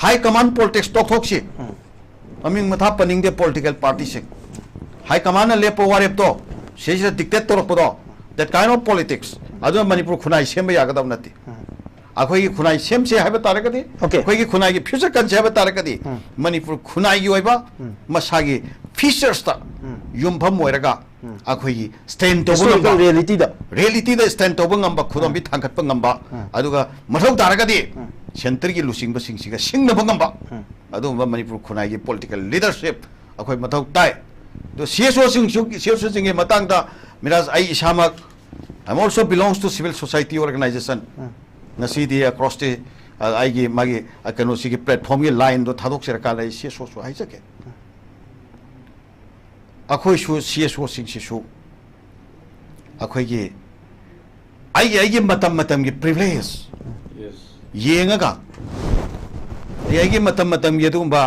ꯍꯥꯏ ꯀꯃꯥꯟ ꯄꯣꯂꯤꯇꯤꯛꯁ ꯇꯣꯛꯊꯣꯛꯁꯤ꯫ ꯎꯝ꯫ ꯃꯃꯤꯡ ꯃꯊꯥ ꯄꯟꯅꯤꯡꯗꯦ ꯄꯣꯂꯤꯇꯤꯀꯦꯜ ꯄꯥꯔꯇꯤꯁꯤꯡ꯫ ꯍꯥꯏ ꯀꯃꯥꯟꯅ ꯂꯦꯞꯄ ꯋꯥꯔꯦꯞꯇꯣ ꯁꯤꯁꯤꯗ ꯗꯤꯛꯇꯦꯠ ꯇꯧꯔꯛꯄꯗꯣ, that kind of politics, ꯑꯗꯨꯅ ꯃꯅꯤꯄꯨꯔ ꯈꯨꯟꯅꯥꯏ ꯁꯦꯝꯕ ꯌꯥꯒꯗꯕ ꯅꯠꯇꯦ꯫ ꯑꯩꯈꯣꯏꯒꯤ ꯈꯨꯟꯅꯥꯏ ꯁꯦꯝꯁꯦ ꯍꯥꯏꯕ ꯇꯥꯔꯒꯗꯤ, Okay. ꯑꯩꯈꯣꯏꯒꯤ ꯈꯨꯟꯅꯥꯏꯒꯤ ꯐ꯭ꯌꯨꯆꯔ ꯀꯟꯁꯦ ꯍꯥꯏꯕ ꯇꯥꯔꯒꯗꯤ, ꯎꯝ꯫ ꯃꯅꯤꯄꯨꯔ ꯈꯨꯟꯅꯥꯏꯒꯤ ꯑꯣꯏꯕ ꯎꯝ꯫ ꯃꯁꯥꯒꯤ ꯐꯤꯆꯔꯁꯇ ꯎꯝ꯫ ꯌꯨꯝꯐꯝ ꯑꯣꯏꯔꯒ ꯎꯝ꯫ ꯑꯩꯈꯣꯏꯒꯤ ꯁ꯭ꯇꯦꯟ ꯇꯧꯕ Historical ꯉꯝꯕ, reality ꯗ꯫ ꯔꯤꯌꯦꯂꯤꯇꯤꯗ ꯁ꯭ꯇꯦꯟ ꯇꯧꯕ ꯉꯝꯕ, ꯈꯨꯗꯣꯝꯕꯤ ꯎꯝ꯫ ꯊꯥꯡꯒꯠꯄ ꯉꯝꯕ, ꯎꯝ꯫ ꯑꯗꯨꯒ ꯃꯊꯧ ꯇꯥꯔꯒꯗꯤ ꯎꯝ꯫ ꯁꯦꯟꯇꯔꯒꯤ ꯂꯨꯆꯤꯡꯕꯁꯤꯡꯁꯤꯒ ꯁꯤꯡꯅꯕ ꯉꯝꯕ, ꯎꯝ꯫ ꯑꯗꯨꯒꯨꯝꯕ ꯃꯅꯤꯄꯨꯔ ꯈꯨꯟꯅꯥꯏꯒꯤ ꯄꯣꯂꯤꯇꯤꯀꯦꯜ ꯂꯤꯗꯔꯁꯤꯞ ꯑꯩꯈꯣꯏ ꯃꯊꯧ ꯇꯥꯏ꯫ ꯑꯗꯣ ꯁꯤ ꯑꯦꯁ ꯑꯣꯁꯤꯡꯁꯨ, ꯁꯤ ꯑꯦꯁ ꯑꯣꯁꯤꯡꯒꯤ ꯃꯇꯥꯡꯗ, ꯃꯤꯔꯥꯖ, ꯑꯩ ꯏꯁꯥꯃꯛ, I am also belongs to civil society organization꯫ ꯎꯝ꯫ ꯉꯁꯤꯗꯤ across the, ꯑ, ꯑꯩꯒꯤ ꯃꯥꯒꯤ, ꯑ, ꯀꯩꯅꯣꯁꯤꯒꯤ ꯄ꯭ꯂꯦꯠꯐꯣꯝꯒꯤ ꯂꯥꯏꯟꯗꯣ ꯊꯥꯗꯣꯛꯆꯔꯀꯥꯟꯗ ꯑꯩ ꯁꯤ ꯑꯦꯁ ꯑꯣꯁꯨ ꯍꯥꯏꯖꯒꯦ꯫ ꯑꯩꯈꯣꯏꯁꯨ ꯁꯤ ꯑꯦꯁ ꯑꯣꯁꯤꯡꯁꯤꯁꯨ ꯑꯩꯈꯣꯏꯒꯤ ꯑꯩꯒꯤ ꯑꯩꯒꯤ ꯃꯇꯝ ꯃꯇꯝꯒꯤ privilege ꯌꯦꯡꯉꯒ, ꯑꯩ ꯑꯩꯒꯤ ꯃꯇꯝ ꯃꯇꯝꯒꯤ ꯑꯗꯨꯒꯨꯝꯕ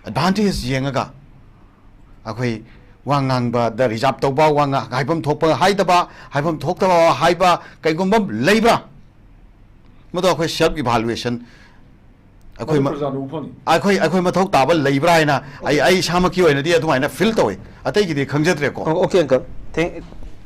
advantage ꯌꯦꯡꯉꯒ, ꯑꯩꯈꯣꯏ ꯋꯥ ꯉꯥꯡꯕꯗ reserve ꯇꯧꯕ, ꯋꯥ ꯉꯥ-, ꯍꯥꯏꯐꯝ ꯊꯣꯛꯄ ꯍꯥꯏꯗꯕ, ꯍꯥꯏꯐꯝ ꯊꯣꯛꯇꯕ ꯍꯥꯏꯕ ꯀꯩꯒꯨꯝꯕ ꯂꯩꯕ꯭ꯔꯥ? ꯃꯗꯨ ꯑꯩꯈꯣꯏ self evaluation, ꯑꯩꯈꯣꯏ ꯃꯗꯨ ꯃ-, ꯄ꯭ꯔꯖꯥꯅ ꯎꯕ ꯐꯪꯉꯤ꯫ ꯑꯩꯈꯣꯏ, ꯑꯩꯈꯣꯏ ꯃꯊꯧ ꯇꯥꯕ ꯂꯩꯕ꯭ꯔꯥ ꯍꯥꯏꯅ ꯑꯩ, ꯑꯩ ꯏꯁꯥꯃꯛꯀꯤ ꯑꯣꯏꯅꯗꯤ ꯑꯗꯨꯃꯥꯏꯅ feel ꯇꯧꯋꯤ, ꯑꯇꯩꯒꯤꯗꯤ ꯈꯪꯖꯗ꯭ꯔꯦꯀꯣ꯫ ꯑꯣ, okay, uncle. Thank,